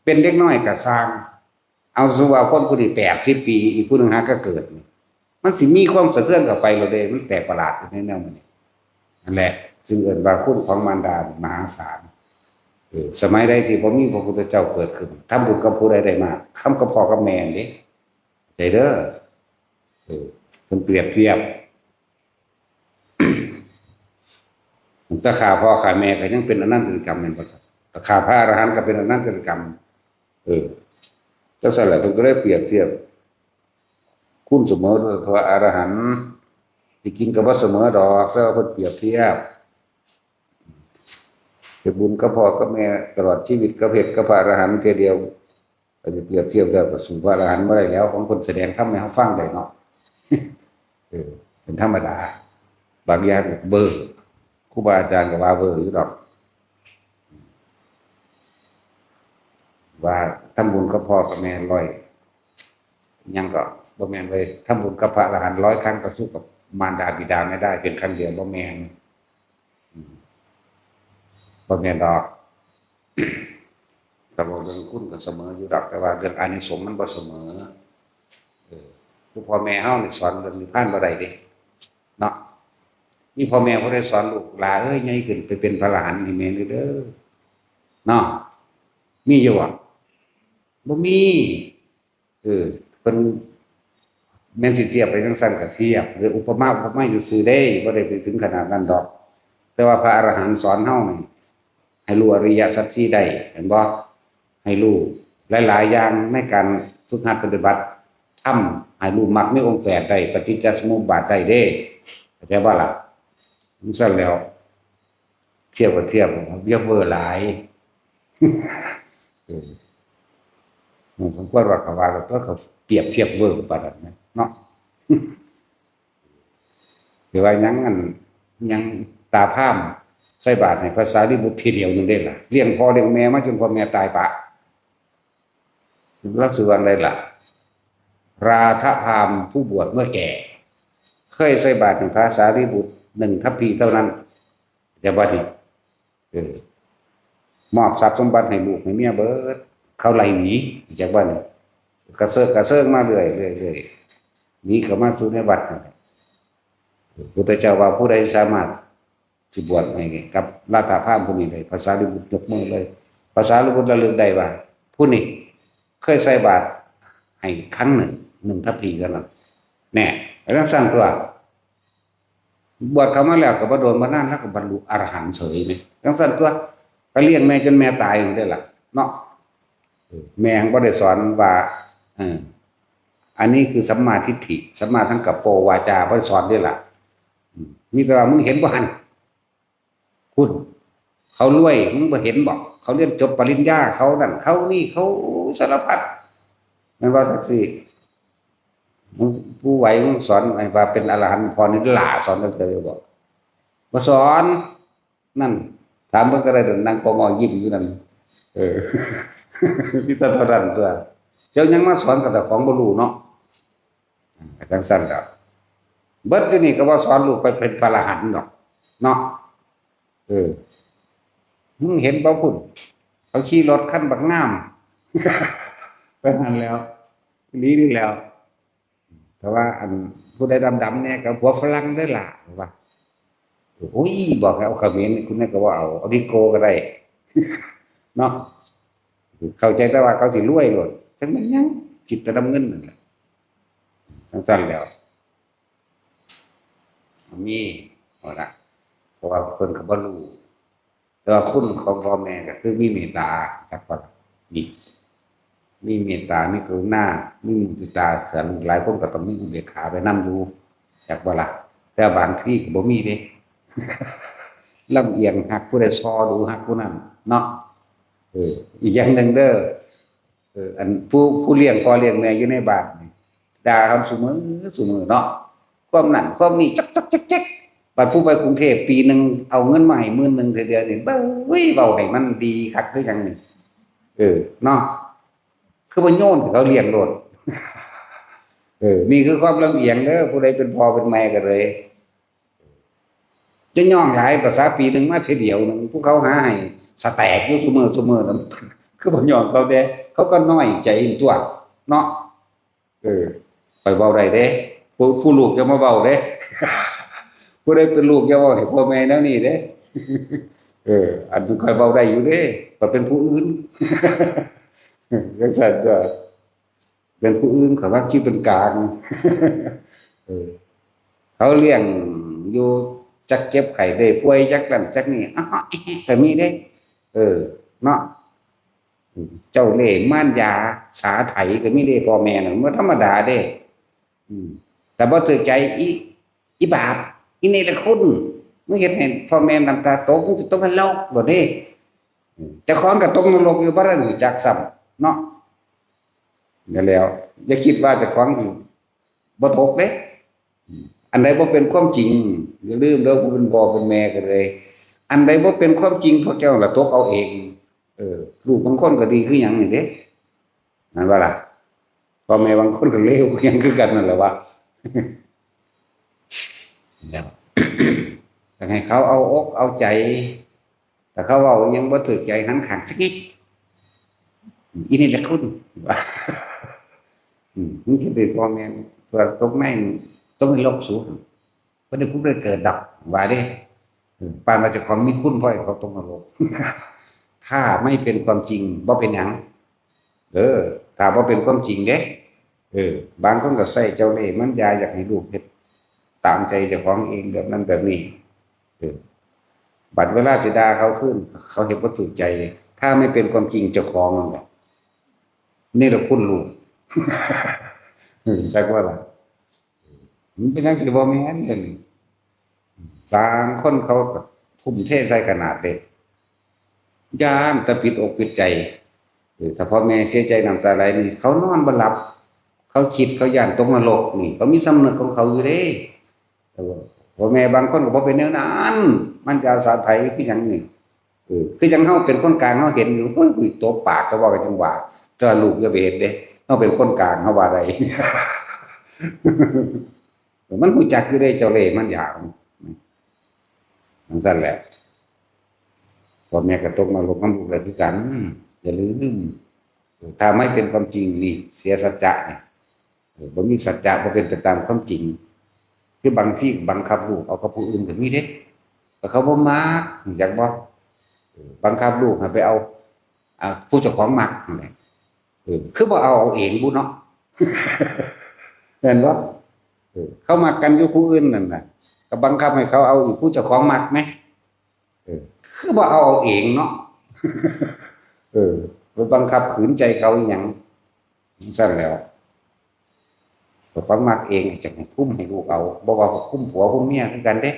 เป็นเด็กน้อยก็ซ่าง เอาสู่ว่าคนผู้นี้แปดสิบปี อีกผู้หนึ่งหาก็เกิดนี่ มันสิมีความสะเทือนเข้าไปโลดเด้ มันแปลกประหลาดอยู่ในแนวมันนี่ นั่นแหละ ซึ่งเอิ้นว่าคุณของมารดามหาศาล เออ สมัยใดที่บ่มีพระพุทธเจ้าเกิดขึ้น ทำบุญกับผู้ใดได้มาก ทำกับพ่อกับแม่นี่เด้ ใจเด้อ เออ เพิ่นเปรียบเทียบ แต่ฆ่าพ่อฆ่าแม่ก็ยังเป็นอนันตริยกรรมแม่นบ่ครับ แต่ฆ่าพระอรหันต์ก็เป็นอนันตริยกรรม เออ จั่งซั้นแหละ เพิ่นก็เลยเปรียบเทียบ คุณเสมอด้วยพระอรหันต์ ที่จริงก็บ่เสมอดอก แต่ว่าเพิ่นเปรียบเทียบ เฮ็ดบุญกับพ่อกับแม่ตลอดชีวิต กับเฮ็ดกับพระอรหันต์เทื่อเดียว ก็สิเปรียบเทียบแล้วก็สู้พระอรหันต์บ่ได้แล้ว ของเพิ่นแสดงธรรมให้เฮาฟังได้เนาะ เออ เป็นธรรมดา บางอย่างก็เบ้อ ครูบาอาจารย์ก็ว่าเบ้ออยู่ดอก ว่าทำบุญกับพ่อกับแม่ร้อย ยังก็บ่แม่นเว้ย ทำบุญกับพระอรหันต์ร้อยครั้งก็สู้กับมารดาบิดาไม่ได้ เป็นครั้งเดียว บ่แม่น อืม บ่แม่นดอก ก็บอกเรื่องคุณก็เสมออยู่ดอก แต่ว่าเรื่องอานิสงส์มันบ่เสมอ เออ คือพ่อแม่เฮานี่สอนเรื่องนิพพานบ่ได้เด้ เนาะ มีพ่อแม่ผู้ใดสอนลูกหลาน เอ้ย ใหญ่ขึ้นไปเป็นพระอรหันต์ให้แม่เด้อ เนาะ มีอยู่บ่ บ่มี เออ เพิ่นแม่นสิเทียบไปจั่งซั้นก็เทียบ หรืออุปมาอุปไมยซื่อๆเด้ บ่ได้ไปถึงขนาดนั้นดอก แต่ว่าพระอรหันต์สอนเฮานี่ ให้รู้อริยสัจสี่ได้ เห็นบ่ ให้รู้หลายๆอย่างในการฝึกหัดปฏิบัติธรรม ให้รู้มรรคมีองค์แปดได้ ปฏิจจสมุปบาทได้เด้ เข้าใจบ่ล่ะ จั่งซั้นแล้ว เทียบก็เทียบ อย่าเวอร์หลาย เออ มันสมควรว่าเขาว่า แล้วตัวเขาเปรียบเทียบเวอร์ปานนั้นนะ เนาะ หรือว่ายังอัน ยังตาพร่ามใส่บาตรให้พระสารีบุตรทีเดียวหนึ่งได้ล่ะ เลี้ยงพ่อเลี้ยงแม่มาจนพ่อแม่ตายปะ รับสื่อว่าอะไรล่ะ ราธพราหมณ์ผู้บวชเมื่อแก่ เคยใส่บาตรให้พระสารีบุตรหนึ่งทัพพีเท่านั้น แต่บัดนี้ เออ มอบทรัพย์สมบัติให้ลูกให้เมียเบิด เขาไล่หนี จากบ้านนี่ กระเซิกกระเซิงมาเรื่อย เรื่อย เรื่อย หนีเข้ามาสู่ในวัดนั่นแหละ พุทธเจ้าว่าผู้ใดสามารถสิบวชให้กับราธพราหมณ์ผู้นี้ได้ พระสารีบุตรยกมือเลย พระสารีบุตรระลึกได้ว่า ผู้นี้เคยใส่บาตรให้ครั้งหนึ่ง หนึ่งทัพพีเท่านั้น แน่ แล้วสั่งตัว บวชเข้ามาแล้วก็บ่โดนบ่นานแล้วก็บรรลุอรหันต์เฉยไหม จั่งซั้นตัว ก็เลี้ยงแม่จนแม่ตายอยู่ได้ล่ะ เนาะ เออ แม่ยังบ่ได้สอนว่า เออ อันนี้คือสัมมาทิฏฐิ สัมมาสังกัปโป วาจา บ่ได้สอนเด้ล่ะ อืม มีแต่ว่ามึงเห็นบ่หั่น คุณ เขารวย มึงบ่เห็นบ่ เขาเรียนจบปริญญา เขานั่น เขานี่ เขาสารพัด แม่นบ่ จั่งซี้ มึงผู้ไหว มึงสอนให้ว่าเป็นอรหันต์ พอนี่ล่าสอนตั้งแต่บ่ บ่สอน นั่น ถามเบิ่งก็ได้ นั่งคองอยิ้มอยู่นั่น เออ มีแต่เท่านั้นตัว เจ้ายังมาสอนกับแต่ของบ่รู้เนาะ จั่งซั้นล่ะ เบิดอยู่นี่ก็ว่าสอนลูกไปเป็นพระอรหันต์ดอก เนาะ เออ มึงเห็นบ่พุ่น เขาขี่รถคันบักงาม ไปนั่นแล้ว อีหลีนี่แล้ว แต่ว่าอันผู้ใดดำๆเนี่ยก็ผัวฝรั่งเด้อล่ะ ว่า โอ้ย บอกให้เอาเขมร คุณแม่ก็ว่าเอา เอานิโก้ก็ได้ เนาะ เข้าใจแต่ว่าเขาสิรวยโลด จั่งแม่นหยัง คิดแต่นำเงินนั่นแหละ จั่งซั้นแล้ว มี เอาล่ะ เพราะว่าเพิ่นก็บ่รู้ แต่ว่าคุณของพ่อแม่ก็คือมีเมตตา จักว่ามีมีเมตตา มีกรุณา มีมุทิตา แต่ลูกหลายคนก็ต้องมีอุเบกขาไปนำอยู่ จักว่าล่ะ แต่บางทีก็บ่มีเด้ ลำเอียง ฮักผู้ใดซอดูฮักผู้นั้นเนาะ เออ อีกอย่างหนึ่งเด้อ เออ อันผู้ ผู้เลี้ยงพ่อเลี้ยงแม่อยู่ในบ้านนี่ ด่ากันซุมื้อซุมื้อเนาะ ความนั่นความนี่ จักจักจักจัก บัดผู้ไปกรุงเทพฯ ปีหนึ่งเอาเงินมาให้หมื่นหนึ่งเทื่อเดียวนี่ เบ้ย เว้าให้มันดีคักคือหยังนี่ เออ เนาะ คือบ่โยนให้เขาเลี้ยงโลด เออ นี่คือความลำเอียงเด้อ ผู้ใดเป็นพ่อเป็นแม่ก็เลย จะย่องหลาย ภาษาปีหนึ่งมาเทื่อเดียวหนึ่ง ผู้เขาหาให้สแต็กอยู่ซุมื้อซุมื้อนั้น คือบ่ย่องเขาแด่ เขาก็น้อยใจตัวเนาะ เออ ข้อยเว้าได้เด้ ผู้ ผู้ลูกอย่ามาเว้าเด้ ผู้ใดเป็นลูกอย่าเว้าให้พ่อแม่แนวนี้เด้ เออ อันนี้ข้อยเว้าได้อยู่เด้ ข้อยเป็นผู้อื่น จังซั่นก็ เป็นผู้อื่น ข้อยว่าคิดเป็นกลาง เออ เขาเลี้ยงอยู่ จักเจ็บไข้ได้ป่วย จักนั่นจักนี่ อ้าว ก็มีเด้ เออ เนาะ เจ้าเล่ห์มารยาสาไถก็มีเด้ พ่อแม่น่ะ มันธรรมดาเด้ อืม แต่บ่ถือใจ อี อีบาป อีเนรคุณ มึงเฮ็ดให้พ่อแม่น้ำตาตก มึงสิตกนรกโลดเด้ อืม เจ้าของก็ตกนรกอยู่ บ่ทันรู้จักซ้ำเนาะ นั่นแหล้ว อย่าคิดว่าเจ้าของสิบ่ตกเด้ อืม อันใดบ่เป็นความจริง อย่าลืมเด้อ ผู้เป็นพ่อเป็นแม่ก็เลย อันใดบ่เป็นความจริง พวกเจ้าละตกเอาเอง เออ ลูกบางคนก็ดีคือหยังนี่เด้ นั่นว่าล่ะ พ่อแม่บางคนก็เลวคือหยังคือกันนั่นแหละวะ แล้ว อยากให้เขาเอาอกเอาใจ แต่เขาเว้าหยังบ่ถืกใจ หันข้างสักนิด อีนี่แหละคุณ อืม มึงคิดดู พ่อแม่ตัวตกใน ตกนรกสูง บ่ได้ผุดได้เกิดดอก ว่าเด้ เออ ปานว่าเจ้าของมีคุณ พอให้เขาตกนรก ถ้าไม่เป็นความจริง บ่เป็นหยัง เออ ถ้าบ่เป็นความจริงเด้ เออ บางคนก็ใช้เจ้าเล่ห์มารยา อยากให้ลูกเฮ็ดตามใจเจ้าของเอง แบบนั้นแบบนี้ เออ บัดเวลาสิด่าเขาคืน เขาเฮ็ดบ่ถูกใจ ถ้าไม่เป็นความจริงเจ้าของนั่นแหละ นี่แหละคุณลูก เออ จักว่าล่ะ มันเป็นจั่งซี้บ่แม่นเด้นี่ บางคนเขาก็ทุ่มเทใส่ขนาดเด้ ย้านแต่ผิดอกผิดใจ เออ ถ้าพ่อแม่เสียใจน้ำตาไหลนี่ เขานอนบ่หลับ เขาคิด เขาย้านตกนรกนี่ เขามีสำนึกของเขาอยู่เด้ แต่ว่าพ่อแม่บางคนก็บ่เป็นแนวนั้น มันจะอาศัยไผคือหยังนี่ เออ คือจั่งเฮาเป็นคนกลาง เฮาเห็นอยู่ โอ้ย กูตบปากซะ เว้ากันจั่งว่า แต่ว่าลูกอย่าไปเฮ็ดเด้ เฮาเป็นคนกลาง เฮาว่าได้ มันรู้จักอยู่เด้ เจ้าเล่ห์มารยา จั่งซั่นแหละ พ่อแม่ก็ตกนรกนำลูกได้คือกัน อย่าลืม ถ้าไม่เป็นความจริงนี่ เสียสัจจะนี่ เออ บ่มีสัจจะ บ่เป็นไปตามความจริง คือบางทีบังคับลูกเอากับผู้อื่นก็มีเด้ แต่เขาบ่มัก รู้จักบ่ เออ บังคับลูกให้ไปเอา อ่า ผู้เจ้าของมักนั่นแหละ เออ คือบ่เอาเอาเองบุเนาะ แม่นบ่ เออ เขามักกันอยู่ผู้อื่นนั่นน่ะ ก็บังคับให้เขาเอาอีกผู้เจ้าของมักแหม เออ คือบ่เอาเอาเองเนาะ เออ ไปบังคับขืนใจเขาอีหยัง จั่งซั่นแหล้ว เจ้าของมักเองจั่งให้คุมให้ลูกเอา บ่ว่าคุมผัวคุมเมียคือกันเด้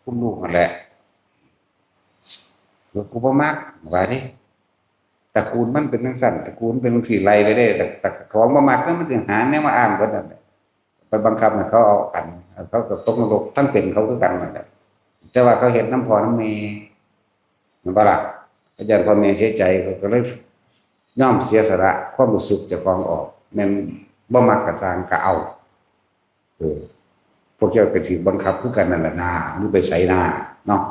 คุมลูกนั่นแหละ ลูกกูบ่มัก ว่าเด้ ตระกูลมันเป็นจั่งซั่น ตระกูลเป็นจั่งซี้ ไล่ไปเด้ แต่ แต่ของบ่มัก ก็มันสิหาแนวมาอ้างเบิดนั่นแหละ ไปบังคับให้เขาเอากัน เขาก็ตกนรก ทั้งเป็นเขาคือกันนั่นแหละ แต่ว่าเขาเฮ็ดนำพ่อนำแม่ แม่นบ่ล่ะ เขาย้านพ่อแม่เสียใจ เขาก็เลยยอมเสียสละความรู้สึกเจ้าของออก แม่นบ่มักก็ซ่างก็เอา เออ พวกเจ้าก็สิบังคับคือกันนั่นล่ะนา มึงไปไสนา เนาะ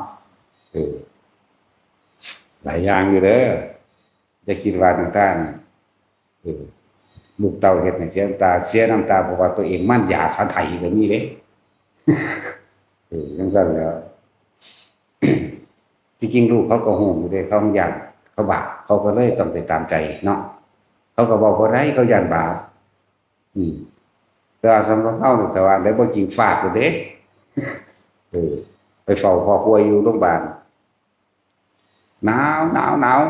เออ หลายอย่างอยู่เด้อ อย่าคิดว่าต่างๆ เออ ลูกเต้าเฮ็ดให้เสียน้ำตา เสียน้ำตาเพราะว่าตัวเองมารยาสาไถก็มีเด้ เออ จั่งซั่นแหล้ว ที่จริงลูกเขาก็ฮู้อยู่เด้ เขาย้านเขาบาป เขาก็เลยต้องไปตามใจเนาะ เขาก็เว้าบ่ได้ เขาย้านบาป อืม แต่ว่าสำหรับเฮานี่ ถ้าว่าได้บ่จริงฟาดโลดเด้ เออ ไปเฝ้าพ่อป่วยอยู่โรงบาล หนาวหนาวหนาว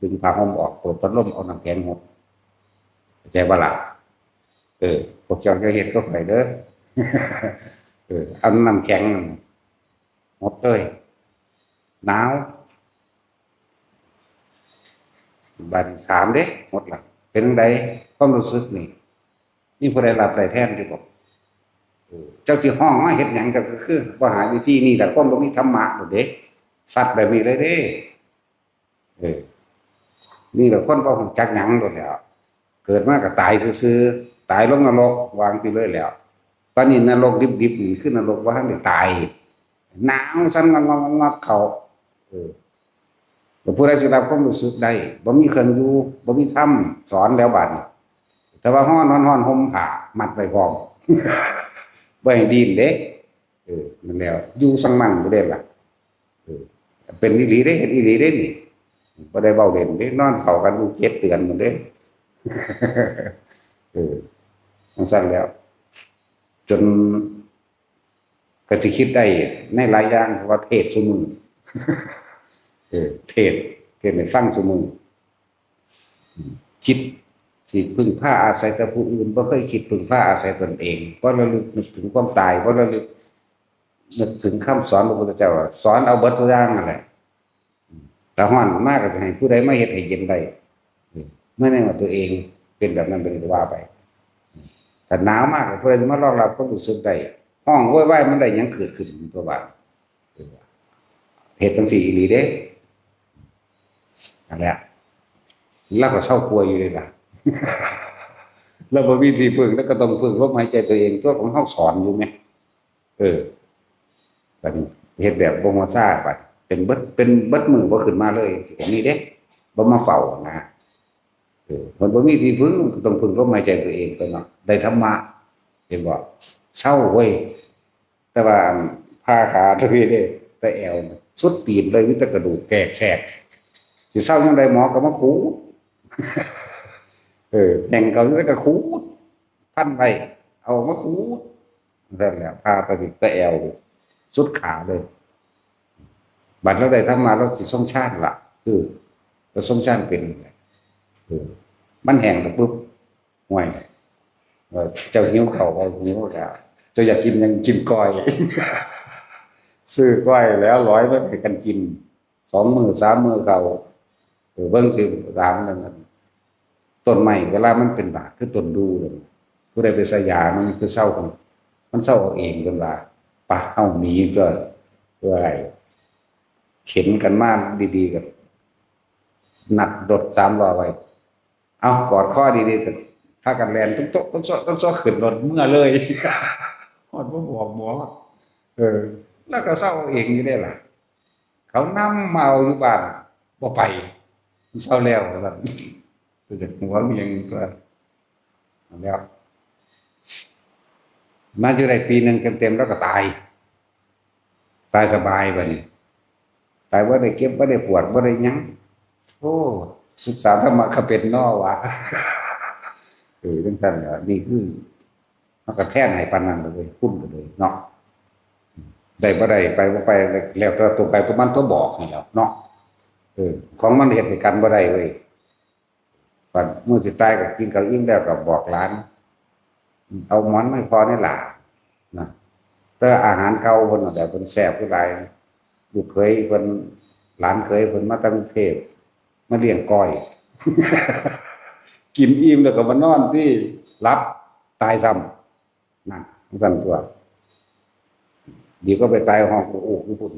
ดึงผ้าห่มออก เปิดพัดลม เอาน้ำแข็งหด เข้าใจบ่ล่ะ? เออ พวกเจ้าจะเฮ็ดก็ไปเด้อ เออ เอาน้ำแข็งหดเลย หนาว บัดถามเด้ หดล่ะ เป็นจั่งใด ความรู้สึกนี่ มีผู้ใดรับได้แทนอยู่บ่? เออ เจ้าสิฮ้องมาเฮ็ดหยัง เจ้าก็คือบ่หาวิธี นี่แหละคนบ่มีธรรมะโลดเด้ สัตว์แบบนี้เลยเด้ เออ นี่แหละคนบ่รู้จักหยังโลดแหล้ว เกิดมาก็ตายซื่อๆ ตายลงนรก ว่าจั่งซี้เลยแหล้ว ตอนนี้นรกดิบๆ นี่คือนรกบ่ทันได้ตาย หนาวสั่นงอกๆๆๆ เข้า เออ แล้วผู้ใดสิรับความรู้สึกได้ บ่มีเครื่องอยู่ บ่มีธรรมสอนแล้วบาดนี้ แต่ว่าฮ้อนๆ ฮ้อนห่มผ้ามัดไว้พร้อม บ่ให้ดิ้นเด้ เออ นั่นแหละ อยู่ซังมั่งบ่ได้ล่ะ เออ เป็นอีหลีเด้ เฮ็ดอีหลีเด้นี่ บ่ได้เว้าเล่นเด้ นอนเฝ้ากันอยู่เจ็ดเดือนพู้นเด้ เออ จั่งซั้นแล้ว จน ก็สิคิดได้ในหลายอย่าง เพราะว่าเทศน์ซุมื้อ เออ เทศน์ เทศน์ให้ฟังซุมื้อ อืม คิดสิพึ่งพาอาศัยแต่ผู้อื่น บ่เคยคิดพึ่งพาอาศัยตนเอง บ่ระลึกนึกถึงความตาย บ่ระลึกนึกถึงคำสอนพระพุทธเจ้า สอนเอาเบิดทุกอย่างนั่นแหละ ถ้าฮ้อนมากก็จะให้ผู้ใดมาเฮ็ดให้เย็นได้ เออ เมื่อในเมื่อตัวเองเป็นแบบนั้นเป็นก็ว่าไป ถ้าหนาวมากก็ผู้ใดจะมารองรับความรู้สึกได้ ฮ้องโวยวายมันได้หยังเกิดขึ้นตัวว่า เออ เฮ็ดจั่งซี้อีหลีเด้ นั่นแหละ ลาวก็เซาป่วยอยู่เด้ล่ะ ลาวบ่มีที่พึ่ง ลาวก็ต้องพึ่งลมหายใจตัวเอง ตัวของเฮาสอนอยู่แหม เออ บัดนี้เฮ็ดแบบบ่ฮู้ซา บัดเป็นเบิด เป็นเบิดมื้อบ่ขึ้นมาเลย สิก็มีเด้ บ่มาเฝ้านะ เออ เพิ่นบ่มีที่พึ่ง ก็ต้องพึ่งลมหายใจตัวเองไปเนาะ ได้ธรรมะ เห็นบ่ เซาเว้ย แต่ว่าอันผ่าขาตัวนี้เด้ แต่แอวน่ะสุดตีนเลย มีแต่กระดูกแตกแสก สิเซาจั่งใด หมอก็มาขูด เออ แห่งเขาแล้วก็ขูด พันไว้ เอามาขูด นั่นแหละ ผ่าตัวนี้แต่แอว สุดขาเลย บัดลาวได้ธรรมะ ลาวสิทรงฌานล่ะ คือ ลาวทรงฌานเป็น เออ มันแห้งแล้วปุ๊บ ห่วย เออ เจ้าหิวข้าวบ่ หิวแล้ว เจ้าอยากกินหยัง กินก้อย ซื้อก้อยแล้วลอยมาให้กันกิน สองมื้อสามมื้อเข้า เออ เบิ่งสิถามนั่นน่ะ ต้นไม้เวลามันเป็นบาดคือต้นดู่นั่น ผู้ใดไปใส่ยามันคือเซา มันเซาเอาเอง เพิ่นว่า ไป เฮาหนีตัว เอ้ย เข็นกันมาดีๆ ก็นัดรถสามล้อไว้ เอากอดคอดีๆ ก็พากันแล่นตุ๊กๆ ตุ๊กๆ ตุ๊กๆ ขึ้นรถเมือเลย ฮอดบ่บอกหมอ เออ ลาวก็เซาเอาเองอยู่เด้ล่ะ เขานำมาเอาอยู่บ้าน บ่ไป เซาแล้วว่าซั่น แต่จากหัวมันยังตัว แล้ว มาอยู่ได้ปีหนึ่งเต็มๆ ลาวก็ตาย ตายสบายบัดนี้ ตายบ่ได้เจ็บ บ่ได้ปวด บ่ได้หยัง โอ้ ศึกษาธรรมะก็เป็นน้อวะ เออ จั่งซั้นล่ะ นี่คือ มันก็แทนให้ปานนั้นเลย คุณก็เลยเนาะ ได้บ่ได้ ไปบ่ไป แล้วแต่ตัวไปตัวมันตัวบอกนี่แหละเนาะ เออ ของมันเฮ็ดให้กันบ่ได้เว้ย บัดมื้อสิตายก็กินข้าวอิ่มแล้วก็บอกหลาน เอาหมอนมาให้พ่อแหน่ล่ะ นะ แต่อาหารเก่าเพิ่นนั่นแหละ เพิ่นแซ่บคือหลาย ลูกเขยเพิ่น หลานเขยเพิ่นมาจากกรุงเทพฯ มาเลี้ยงก้อย กินอิ่มแล้วก็มานอนติ หลับ ตายซ้ำ นั่น จั่งซั้นตั๊ว ดีกว่าไปตายห้องโอกอยู่พุ้น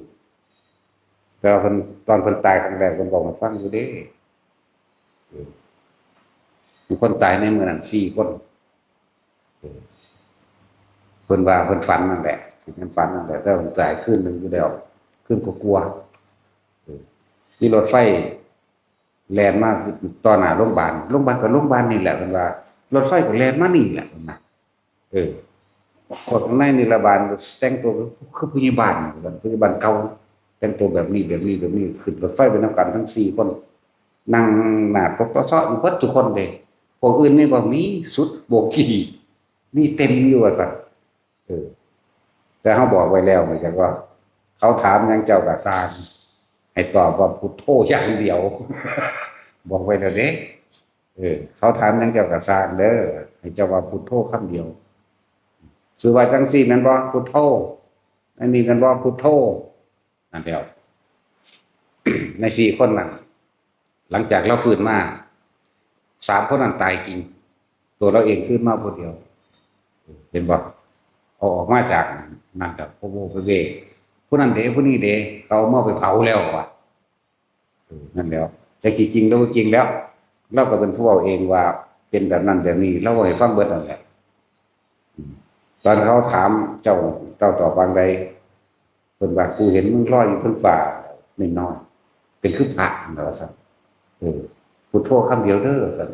แต่ว่าเพิ่น ตอนเพิ่นตายครั้งแรกเพิ่นบอกให้ฟังอยู่เด้ เออ มีคนตายในมื้อนั้นสี่คน เออ เพิ่นว่าเพิ่นฝันนั่นแหละ สิแม่นฝันนั่นแหละ แต่ว่าเพิ่นตายคืนหนึ่งอยู่แล้ว คืนกลัวาๆ เออ มีรถไฟแล่นมาต่อหน้าโรงพยาบาล โรงพยาบาลก็โรงพยาบาลนี่แหละ เพิ่นว่า รถไฟก็แล่นมานี่แหละ เพิ่นว่า เออ พวกในนิรบาลแต่งตัวคือ คือพยาบาล พยาบาลเก่า แต่งตัวแบบนี้ แบบนี้ แบบนี้ ขึ้นรถไฟไปนำกันทั้งสี่คน นั่งหน้าตกต่อเซาะอยู่เบิดทุกคนเลย พวกอื่นนี่บ่มี สุดโบกี้ มีเต็มอยู่ว่าซั่น เออ แต่เฮาบอกไว้แล้ว หมายถึงว่า เขาถามหยังเจ้าก็ซ่าง ให้ตอบว่าพุทโธอย่างเดียว บอกไว้แล้วเด้ เออ เขาถามหยังเจ้าก็ซ่างเด้อ ให้เจ้าว่าพุทโธคำเดียว ซื่อว่าจังซี่แม่นบ่ พุทโธ อันนี้แม่นบ่ พุทโธ นั่นแล้ว ในสี่คนนั้น หลังจากลาวฟื้นมา สามคนนั้นตายจริง ตัวลาวเองคืนมาผู้เดียว เห็นบ่ เอาออกมาจากนั่นก็โพโพเวเว ผู้นั้นเด้ ผู้นี้เด้ เขาเอามาไปเผาแล้วว่ะ เออ นั่นแหล้ว จักสิจริงหรือบ่จริงแล้ว ลาวก็เป็นผู้เว้าเองว่าเป็นแบบนั้นแบบนี้ ลาวเว้าให้ฟังเบิดนั่นแหละ อืม ตอนเขาถามเจ้า เจ้าตอบว่าจั่งใด เพิ่นว่า "กูเห็นมึงลอยอยู่เทิงฟ้าน้อยๆ เป็นคือพระนั่นล่ะ" ว่าซั่น เออ "พุทโธคำเดียวเด้อ" ว่าซั่น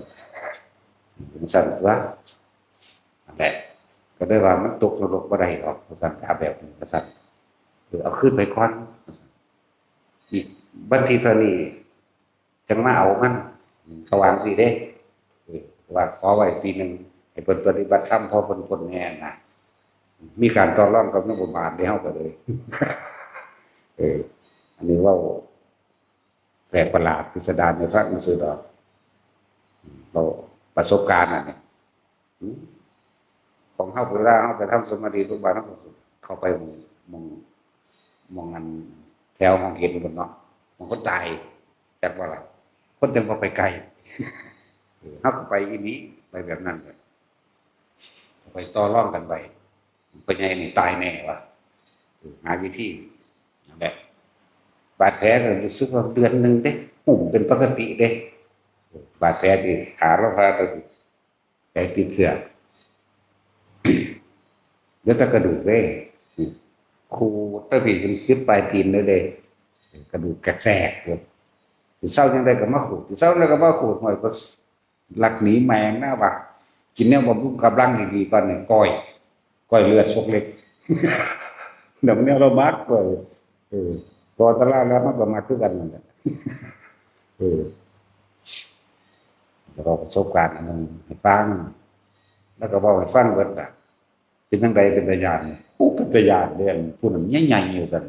จั่งซั่นตั๊ว นั่นแหละ ก็เลยว่ามันตกนรกบ่ได้ดอก ว่าซั่น ถ้าแบบนี้ ว่าซั่น เออ เอาคืนไปก่อน อีกวันที่เท่านี้จั่งมาเอามัน เขาว่าจั่งซี้เด้ เออ ว่าขอไว้ปีหนึ่ง ให้เพิ่นปฏิบัติธรรม พอเพิ่นพ้นแน่นะ มีการต่อรองกับนายบ่าวบาทเด้ เฮาก็เลย เออ อันนี้เว้าแปลกประหลาดพิสดารให้ฟังซื่อดอก เว้าประสบการณ์อันนี้ อืม ของเฮาเวลาเฮาไปทำสมาธิทุกวัน เฮาก็เข้าไปหม่อง หม่อง หม่องอันแถวห้องเย็นพุ้นเนาะ หม่องคนตาย จักบ่ล่ะ คนจั่งบ่ไปใกล้ เออ เฮาก็ไปอีหลี ไปแบบนั้นเลย ไปต่อรองกันไป พ่อใหญ่นี่ตายแน่วะ เออ หาวิธี นั่นแหละ บาดแผลก็รู้สึกว่าเดือนหนึ่งเด้ อุ้มเป็นปกติเด้ เออ บาดแผลที่ขาลาวผ่าตัด แผลติดเชื้อ เหลือแต่กระดูกเด้ อืม ขูดแต่พี้จนสุดปลายตีนเลยเด้ กระดูกแกกแซกเลย สิเซาจั่งใดก็มาขูด สิเซาจั่งใดก็มาขูด ห้วย ก็ลักหนีแม่งนะวะ กินแนวบำรุงกำลังดีๆ ก่อนนี่ ก้อย ก้อยเลือดซกเล็ก ดอกแนวลาวมัก ก้อย เออ พอตะลาแล้วมันก็มักคือกันนั่นแหละ เออ แล้วก็ประสบการณ์อันหนึ่งให้ฟัง แล้วก็เว้าให้ฟังเบิดล่ะ เป็นจั่งใดเป็นตาย้าน โอ้ เป็นตาย้านเด้ อันผู้นั้นใหญ่ๆ ว่าซั่น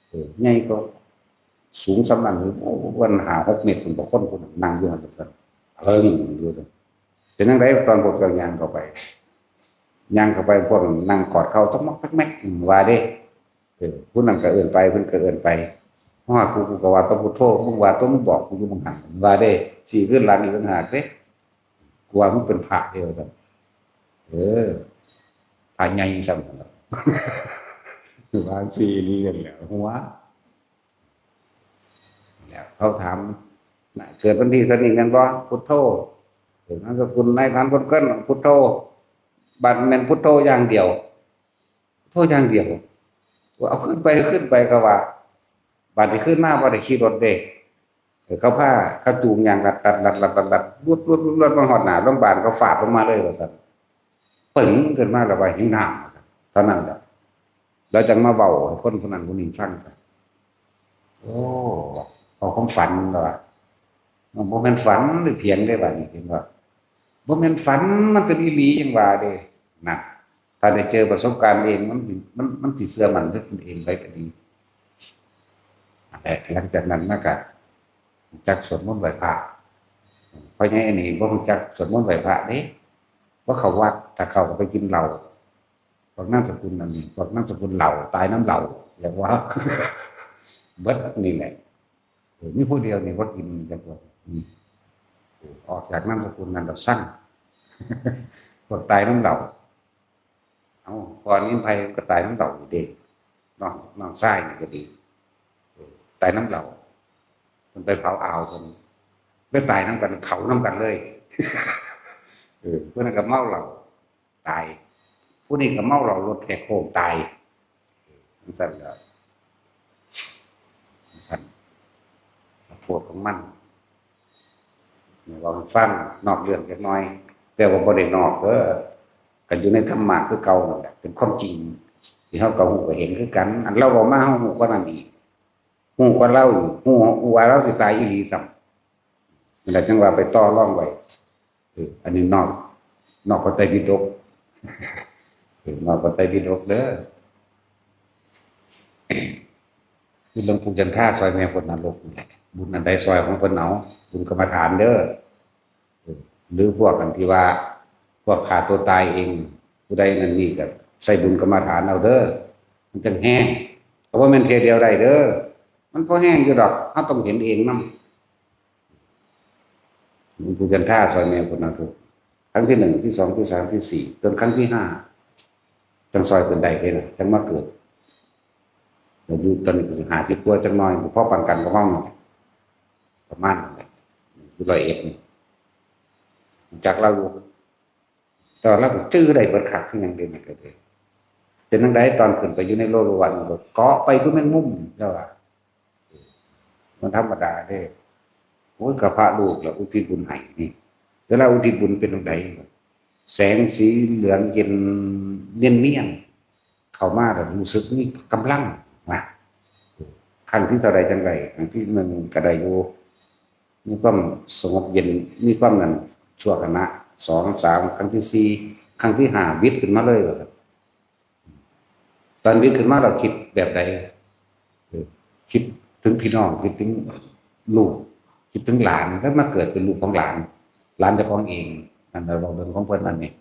เออ ใหญ่ก็สูงส่ำนั้น โอ้ วันห้าหกเมตรพุ้นบ่ คนผู้นั้นนั่งอยู่หั่น ว่าซั่น เอิ้งอยู่ซั่น เป็นจั่งใดตอนพวกเจ้าย่างเข้าไป ย่างเข้าไป พวกนั้นนั่งกอดเข่าตะมอกตะแมก ว่าเด้ เออ ผู้นั้นก็เอิ้นไป เพิ่นก็เอิ้นไป ฮอดกู กูก็ว่าแต่พุทโธ มึงว่าแต่มึงบอกกูอยู่หม่องหั่น ว่าเด้ สี่คืนหลังอีกต่างหากเด้ กูว่ามึงเป็นพระเด้ ว่าซั่น เออ พระใหญ่ซ้ำนั่นล่ะ ว่าจั่งซี้อีหลีนั่นแหละ หัว แล้วเขาถาม น่ะ เกิดวันที่เท่านี้แม่นบ่ พุทโธ เออ นามสกุลนายพันคนเกิน พุทโธ บัดแม่นพุทโธอย่างเดียว พุทโธอย่างเดียว เอาขึ้นไป ขึ้นไปก็ว่า บัดนี้ขึ้นมาบ่ได้ขี่รถเด้ เออ เขาพา เขาจูงยางลัดๆ ลัดๆ ลัดๆ ลัดๆ ลวดๆ ลวดๆ มาฮอดหน้าโรงพยาบาล เขาฟาดลงมาเลยว่าซั่น ปึ้งขึ้นมาแล้วว่าหิวน้ำว่าซั่น เท่านั้นแหละ แล้วจั่งมาเว้าให้คนผู้นั้นผู้นี้ฟัง โอ้ เอาความฝันแล้วว่า มันบ่แม่นฝันหรือเพียงได้บัดนี้ เห็นบ่ บ่แม่นฝัน มันเป็นอีหลีจั่งว่าเด้ นั่น ถ้าได้เจอประสบการณ์เอง มันสิ มัน มันสิเชื่อมั่นด้วยตนเองไปก็ดี นั่นแหละ หลังจากนั้นมาก็รู้จักสวดมนต์ไหว้พระ เพราะฉะนั้นอันนี้บ่รู้จักสวดมนต์ไหว้พระเด้ บ่เข้าวัด ถ้าเข้าก็ไปกินเหล้า พวกนามสกุลอันนี้ พวกนามสกุลเหล้า ตายนำเหล้า อยากว่า เบิดนี่แหละ เออ มีผู้เดียวนี่บ่กินจักว่า อืม ออกจากนามสกุลนั้นดอก ซั่ง พวกตายนำเหล้า เอ้า พ่อนิรภัยก็ตายนำเหล้าอยู่เด้ น้อง น้องชายนี่ก็ดี เออ ตายนำเหล้า เพิ่นไปเผาอ่าวเพิ่น เลยตายนำกัน เผานำกันเลย เออ ผู้นั้นก็เมาเหล้า ตาย ผู้นี้ก็เมาเหล้ารถแหกโค้งตาย จั่งซั่นก็ จั่งซั่น โทษของมัน นี่เว้าให้ฟังนอกเรื่องจักหน่อย แต่ว่าบ่ได้นอกเด้อ ก็อยู่ในธรรมะคือเก่านั่นแหละ เป็นความจริง ที่เฮาก็ฮู้ก็เห็นคือกัน อันลาวเว้ามาเฮาฮู้กว่านั้นอีก ฮู้กว่าลาวอีก ฮู้ ฮู้ว่าลาวสิตายอีหลีซ้ำ นั่นแหละจั่งว่าไปต่อรองไว้ เออ อันนี้นอก นอกพระไตรปิฎก เออ นอกพระไตรปิฎกเด้อ คือหลวงปู่จันทราซอยแม่พ้นนรกนี่แหละ บุญอันใดซอยของเพิ่นเอา บุญกรรมฐานเด้อ เออ หรือพวกอันที่ว่า พวกฆ่าตัวตายเอง ผู้ใดนั่นนี่ก็ใส่บุญกรรมฐานเอาเด้อ มันจังแฮง เพราะว่าแม่นเทื่อเดียวได้เด้อ มันพอแฮงอยู่ดอก เราต้องเห็นเองนำ หลวงปู่จันทราซอยแม่พ้นนรก ครั้งที่หนึ่ง ที่สอง ที่สาม ที่สี่ จนครั้งที่ห้า จังซอยเพิ่นได้เด้นะ จังมาเกิด อายุตอนนี้ก็สิห้าสิบกว่าจักหน่อย พอปานกันกับเฮานี่ ประมาณนั้นแหละ อยู่ร้อยเอ็ดนี่ รู้จักลาวอยู่ แต่ว่าลาวก็จื่อได้เบิดคักคือหยังเด้ มันก็เลย เป็นจั่งใดตอนขึ้นไปอยู่ในโลกวัฏนี่ ก็เกาะไปคือแมงมุม เจ้าว่า มันธรรมดาเด้ โอ้ย ก็พระลูกล่ะอุทิศบุญให้นี่ เวลาอุทิศบุญเป็นจั่งใด แสงสีเหลืองเย็นเนียนๆ เข้ามาแล้วรู้สึกมีกำลังนะ ครั้งที่เท่าใดจั่งใด ครั้งที่หนึ่งก็ได้อยู่ มีความสงบเย็น มีความนั่นชั่วขณะ สอง สาม ครั้งที่สี่ ครั้งที่ห้า บิดขึ้นมาเลยว่าซั่น ตอนบิดขึ้นมาเราคิดแบบใด เออ คิดถึงพี่น้อง คิดถึงลูก คิดถึงหลาน แล้วมาเกิดเป็นลูกของหลาน หลานเจ้าของเอง นั่นแหละเว้าเรื่องของเพิ่นอันนี้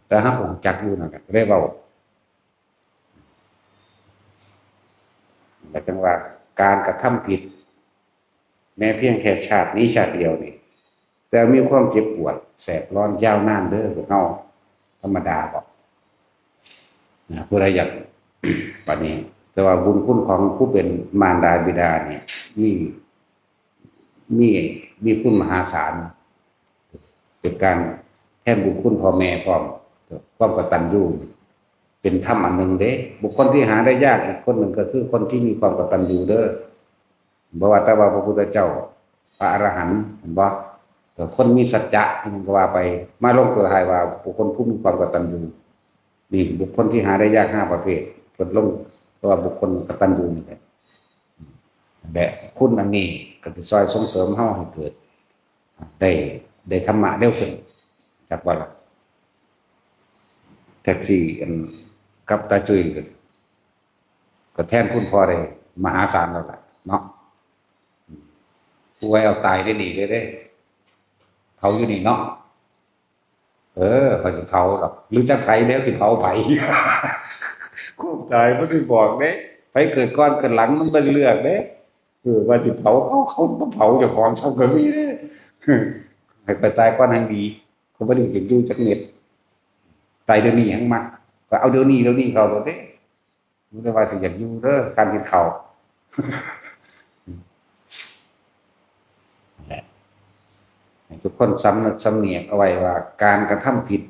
แต่เฮาก็รู้จักอยู่นั่นแหละ ก็เลยเว้า แต่จั่งว่าการกระทำผิด แม้เพียงแค่ชาตินี้ชาติเดียวนี่ แต่มีความเจ็บปวดแสบร้อนยาวนานเด้อพวกเฮา ธรรมดาบ่ นะ ผู้ใดอยาก ปานนี้ แต่ว่าบุญคุณของผู้เป็นมารดาบิดานี่ มี มี มีคุณมหาศาล เป็นการแทนบุญคุณพ่อแม่พร้อม ความกตัญญู เป็นธรรมอันหนึ่งเด้ บุคคลที่หาได้ยากอีกคนหนึ่งก็คือคนที่มีความกตัญญูเด้อ บ่ว่าแต่ว่าพระพุทธเจ้า พระอรหันต์ เห็นบ่ แต่คนมีสัจจะ มันก็ว่าไป มาลงตัวท้ายว่าบุคคลผู้มีความกตัญญู นี่บุคคลที่หาได้ยากห้าประเภท เพิ่นลงตัวบุคคลกตัญญูนี่แหละ และคุณอันนี้ก็สิซอยส่งเสริมเฮาให้เกิด ได้ ได้ธรรมะเร็วขึ้น จักว่าล่ะ แท็กซี่อันกับตาจุ้ยก็ ก็แทนคุณพ่อได้มหาศาลแล้วล่ะเนาะ ผู้ไว้เอาตายได้หนีเลยเด้ เผาอยู่นี่เนาะ เออ เขาจะเผาหรอก หรือจักไผแล้วสิเผาไผ ความตายบ่ได้บอกเด้ ไผเกิดก่อนเกิดหลังมันบ่ได้เลือกเด้ เออ ว่าสิเผาเขา เขาบ่เผาเจ้าของซ้ำก็มีเด้ ให้ข้อยตายก่อนแฮ่งดี เขาบ่ได้อยากอยู่จักเม็ด ตายเดี๋ยวนี้แฮ่งมัก ก็เอาเดี๋ยวนี้ เดี๋ยวนี้เขาโลดเด้ บ่ได้ว่าสิอยากอยู่เด้อ คันกินข้าว นั่นแหละ ให้ทุกคนสำนึกสำเนียกเอาไว้ว่าการกระทำผิด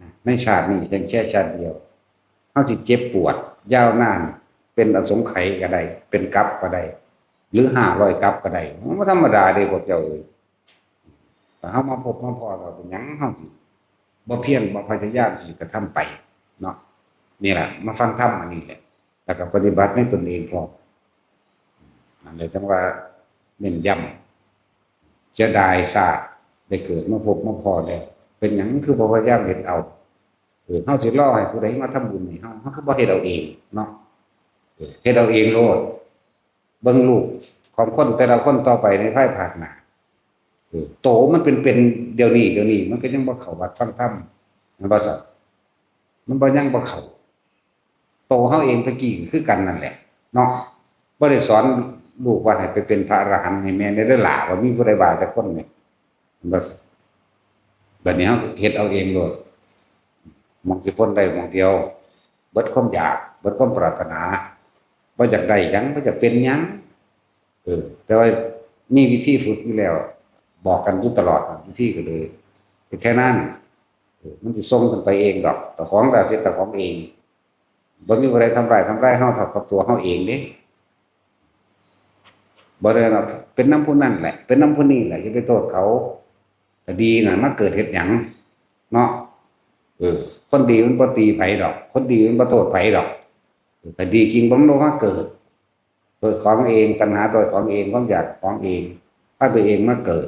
นะ ในชาตินี้เพียงแค่ชาติเดียว เฮาสิเจ็บปวดยาวนาน เป็นอสงไขยก็ได้ เป็นกัปก็ได้ หรือห้าร้อยกัปก็ได้ มันบ่ธรรมดาเด้พวกเจ้าเอ้ย ถ้าเฮามาพบมาพ้อแล้วเป็นหยังเฮาสิบ่เพียรบ่พยายามสิกระทำไปเนาะ นี่แหละ มาฟังธรรมอันนี้แหละ แล้วก็ปฏิบัติในตนเองพร้อม นั่นเลยจั่งว่าเน้นย้ำ เสียดายชาติได้เกิดมาพบมาพ้อแล้ว เป็นหยังคือบ่พยายามเฮ็ดเอา เออ เฮาสิรอให้ผู้ใดมาทำบุญให้เฮา เฮาคือบ่เฮ็ดเอาเองเนาะ เออ เฮ็ดเอาเองโลด เบิ่งลูกของคนแต่ละคนต่อไปในภายภาคหน้า เออ โตมันเป็น เป็นเดี๋ยวนี้ เดี๋ยวนี้ มันก็ยังบ่เข้าวัดฟังธรรม แม่นบ่ซั่น มันบ่ ยังบ่เข้า โตเฮาเองตะกี้ก็คือกันนั่นแหละ เนาะ บ่ได้สอนลูกว่าให้ไปเป็นพระอรหันต์ให้แม่นเด้อหล่า ว่ามีผู้ใดว่าจักคนนี่ แม่นบ่ซั่น บัดนี้เฮาเฮ็ดเอาเองโลด หม่องสิพ้นได้หม่องเดียว เบิดความอยาก เบิดความปรารถนา บ่อยากได้หยัง บ่อยากเป็นหยัง เออ แต่ว่ามีวิธีฝึกอยู่แล้ว บอกกันอยู่ตลอด วิธีก็เลย แค่นั้น เออ มันสิส่งขึ้นไปเองดอก เจ้าของก็เฮ็ดเจ้าของเอง บ่มีผู้ใดทำร้าย ทำร้ายเฮาเท่ากับตัวเฮาเองเด้ บ่ได้ว่าเป็นนำผู้นั้นแหละ เป็นนำผู้นี้แหละ อย่าไปโทษเขา แต่ดีน่ะ มาเกิดเฮ็ดหยัง เนาะ เออ คนดีมันบ่ตีไผดอก คนดีมันบ่โทษไผดอก เออ แต่ดีจริงบ่ มันบ่มาเกิด โทษของเอง ตัณหาโทษของเอง ความอยากของเอง พาตัวเองมาเกิด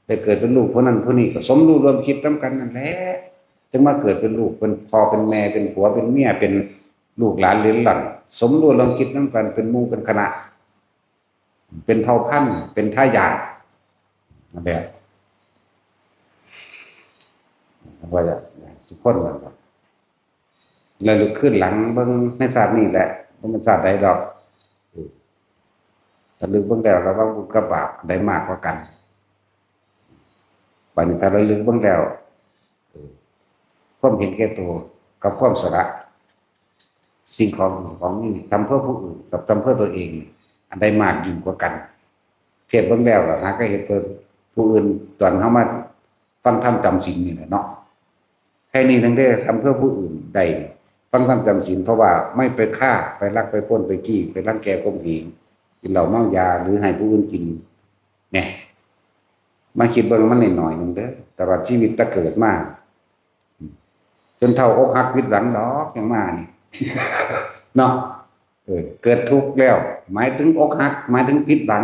ได้เกิดเป็นลูกผู้นั้นผู้นี้ ก็สมรู้ร่วมคิดนำกันนั่นแหละ จึงมาเกิดเป็นลูก เป็นพ่อ เป็นแม่ เป็นผัว เป็นเมีย เป็น ลูกหลานเหลนหลั่น สมรู้ร่วมคิดนำกัน เป็นหมู่เป็นคณะ เป็นเผ่าพันธุ์ เป็นทายาท นั่นแหละ ว่าจะ ทุกคนนั่นแหละ ระลึกคืนหลังเบิ่งในชาตินี้แหละ บ่แม่นชาติใดดอก เออ ระลึกเบิ่งแล้ว ระหว่างบุญกับบาป อันใดมากกว่ากัน บัดนี้ถ้าระลึกเบิ่งแล้ว เออ ความเห็นแก่ตัวกับความสละ สิ่งของ ของนี่ ทำเพื่อผู้อื่นกับทำเพื่อตัวเอง อันใดมากยิ่งกว่ากัน เทียบเบิ่งแล้วล่ะ หาก็เห็นเพิ่น ผู้อื่น ตอนเฮามาฟังธรรมจำศีลนี่แหละเนาะ แค่นี้นึงเด้อ ทำเพื่อผู้อื่นได้ ฟังธรรมจำศีล เพราะว่าไม่ไปฆ่า ไปลัก ไปปล้น ไปจี้ ไปรังแกข่มเหง กินเหล้าเมายา หรือให้ผู้อื่นกิน เนี่ย มาคิดเบิ่งมันหน่อยๆนึงเด้อ ตลอดชีวิตตั้งเกิดมา จนเฒ่าอกหักผิดหวังดอกยังมานี่ เนาะ เออ เกิดทุกข์แล้ว หมายถึงอกหัก หมายถึงผิดหวัง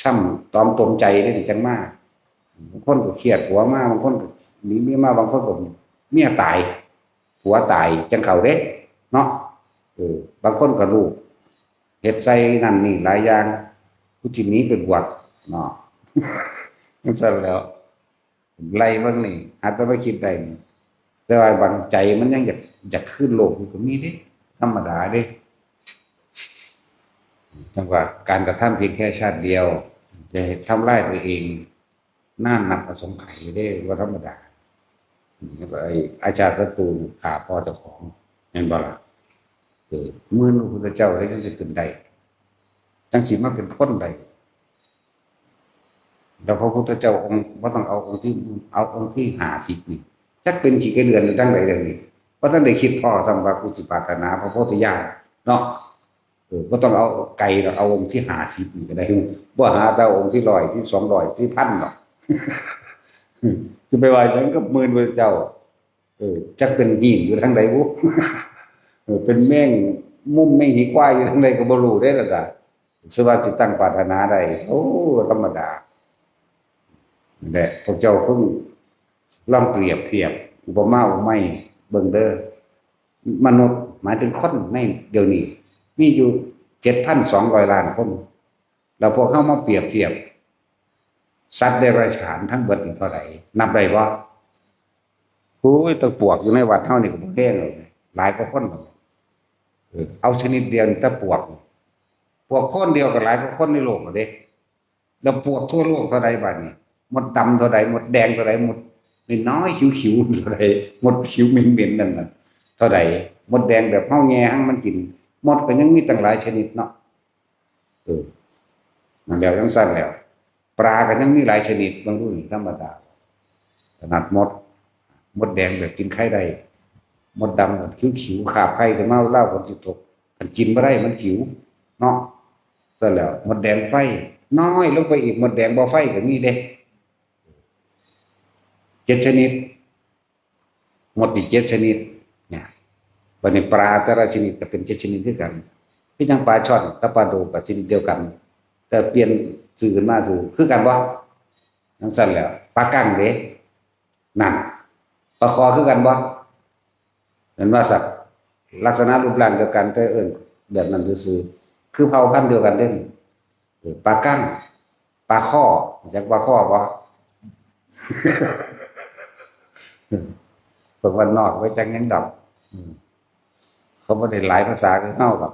ซ้ำตอมตมใจเด้อนี่จังมา บางคนก็เครียดผัวมา บางคนก็หนีเมียมา บางคนก็เมียตาย ผัวตาย จังเข้าเด้ เนาะ เออ บางคนก็ลูก เฮ็ดใส่นั่นนี่หลายอย่าง ผู้สิหนีไปบวช เนาะ จังซั่นแหล้ว ไล่เบิ่งนี่ หาแต่ว่าคิดได้นี่ แต่ว่าบางใจมันยังอยาก อยากคืนโลกอยู่ก็มีเด้ ธรรมดาเด้ จังว่าการกระทำเพียงแค่ชาติเดียว จะทำลายตัวเอง นานนับอสงไขยเด้ บ่ธรรมดา ไอ้อาชาติศัตรูฆ่าพ่อเจ้าของ แม่นบ่ล่ะ เออ หมื่นพระพุทธเจ้าเลยจังสิขึ้นได้ จังสิมาเป็นคนได้ แล้วพระพุทธเจ้าองค์ บ่ต้องเอาองค์ที่ เอาองค์ที่ห้าสิบนี่ จักเป็นขี้ไก่เดือนหรือจังใดเดี๋ยวนี้ บ่ทันได้คิดพ้อซ้ำว่ากูสิปรารถนาพระโพธิญาณเนาะ เออ บ่ต้องเอาไกลดอก เอาองค์ที่ห้าสิบนี่ก็ได้ บ่หาแต่องค์ที่ร้อย ที่สองร้อย ที่พันดอก สิไปว่าหยังกับหมื่นพระเจ้า เออ จักเป็นหินอยู่ทางใดบุ เออ เป็นแมงมุมแมงหีควายอยู่ทางใดก็บ่รู้เด้ล่ะจ้ะ สว่าสิตั้งปรารถนาได้ โอ้ ธรรมดา นั่นแหละ พวกเจ้าเพิ่งลองเปรียบเทียบ อุปมาอุปไมยเบิ่งเด้อ มนุษย์ หมายถึงคนในเดี๋ยวนี้ มีอยู่ เจ็ดพันสองร้อยล้านคน แล้วพวกเฮามาเปรียบเทียบ สัตว์เดรัจฉานทั้งเบิดนี่เท่าใด นับได้บ่ โอ้ย แต่ปวกอยู่ในวัดเฮานี่ก็บ่แพงเลย หลายกว่าคนเลย เออ เอาชนิดเดียวนี่แต่ปวก ปวกโพนเดียวก็หลายกว่าคนในโลกแล้วเด้ แล้วปวกทั่วโลกเท่าใดบัดนี้ มดดำเท่าใด มดแดงเท่าใด มดน้อยๆ ขิวๆ เท่าใด มดขิวเหม็นๆ นั่นน่ะ เท่าใด มดแดงแบบเฮาแย่หังมันกิน มดก็ยังมีตั้งหลายชนิดเนาะ เออ นั่นแล้วจังซั่นแล้ว ปลาก็ยังมีหลายชนิด บางรุ่นธรรมดา ขนาดมด มดแดงแบบกินไข่ได้ มดดำแบบขิวๆ คาบไข่ขึ้นมาเวลาฝนสิตก มันกินบ่ได้ มันขิว เนาะ ซั่นแล้ว มดแดงไฟ น้อยลงไปอีก มดแดงบ่ไฟก็มีเด้ เจ็ดชนิด มดอีกเจ็ดชนิด เนี่ย บัดนี้ปลาแต่ละชนิดก็เป็นเจ็ดชนิดคือกัน คือจั่งปลาช่อนกับปลาโดก็ชนิดเดียวกัน แต่เปลี่ยนชื่อขึ้นมาซื่อ คือกันบ่ จั่งซั่นแหล้ว ปลากั้งเด้ นั่น ปลาคอคือกันบ่ เห็นว่าสัตว์ลักษณะรูปร่างเดียวกัน แต่เอิ้นแบบนั้นซื่อๆ คือเผ่าพันธุ์เดียวกันเด้ เออ ปลากั้ง ปลาข้อ จักปลาข้อบ่ พวกบ้านนอกไว้จักหยังดอก อืม เขาบ่ได้หลายภาษาคือเฮาดอก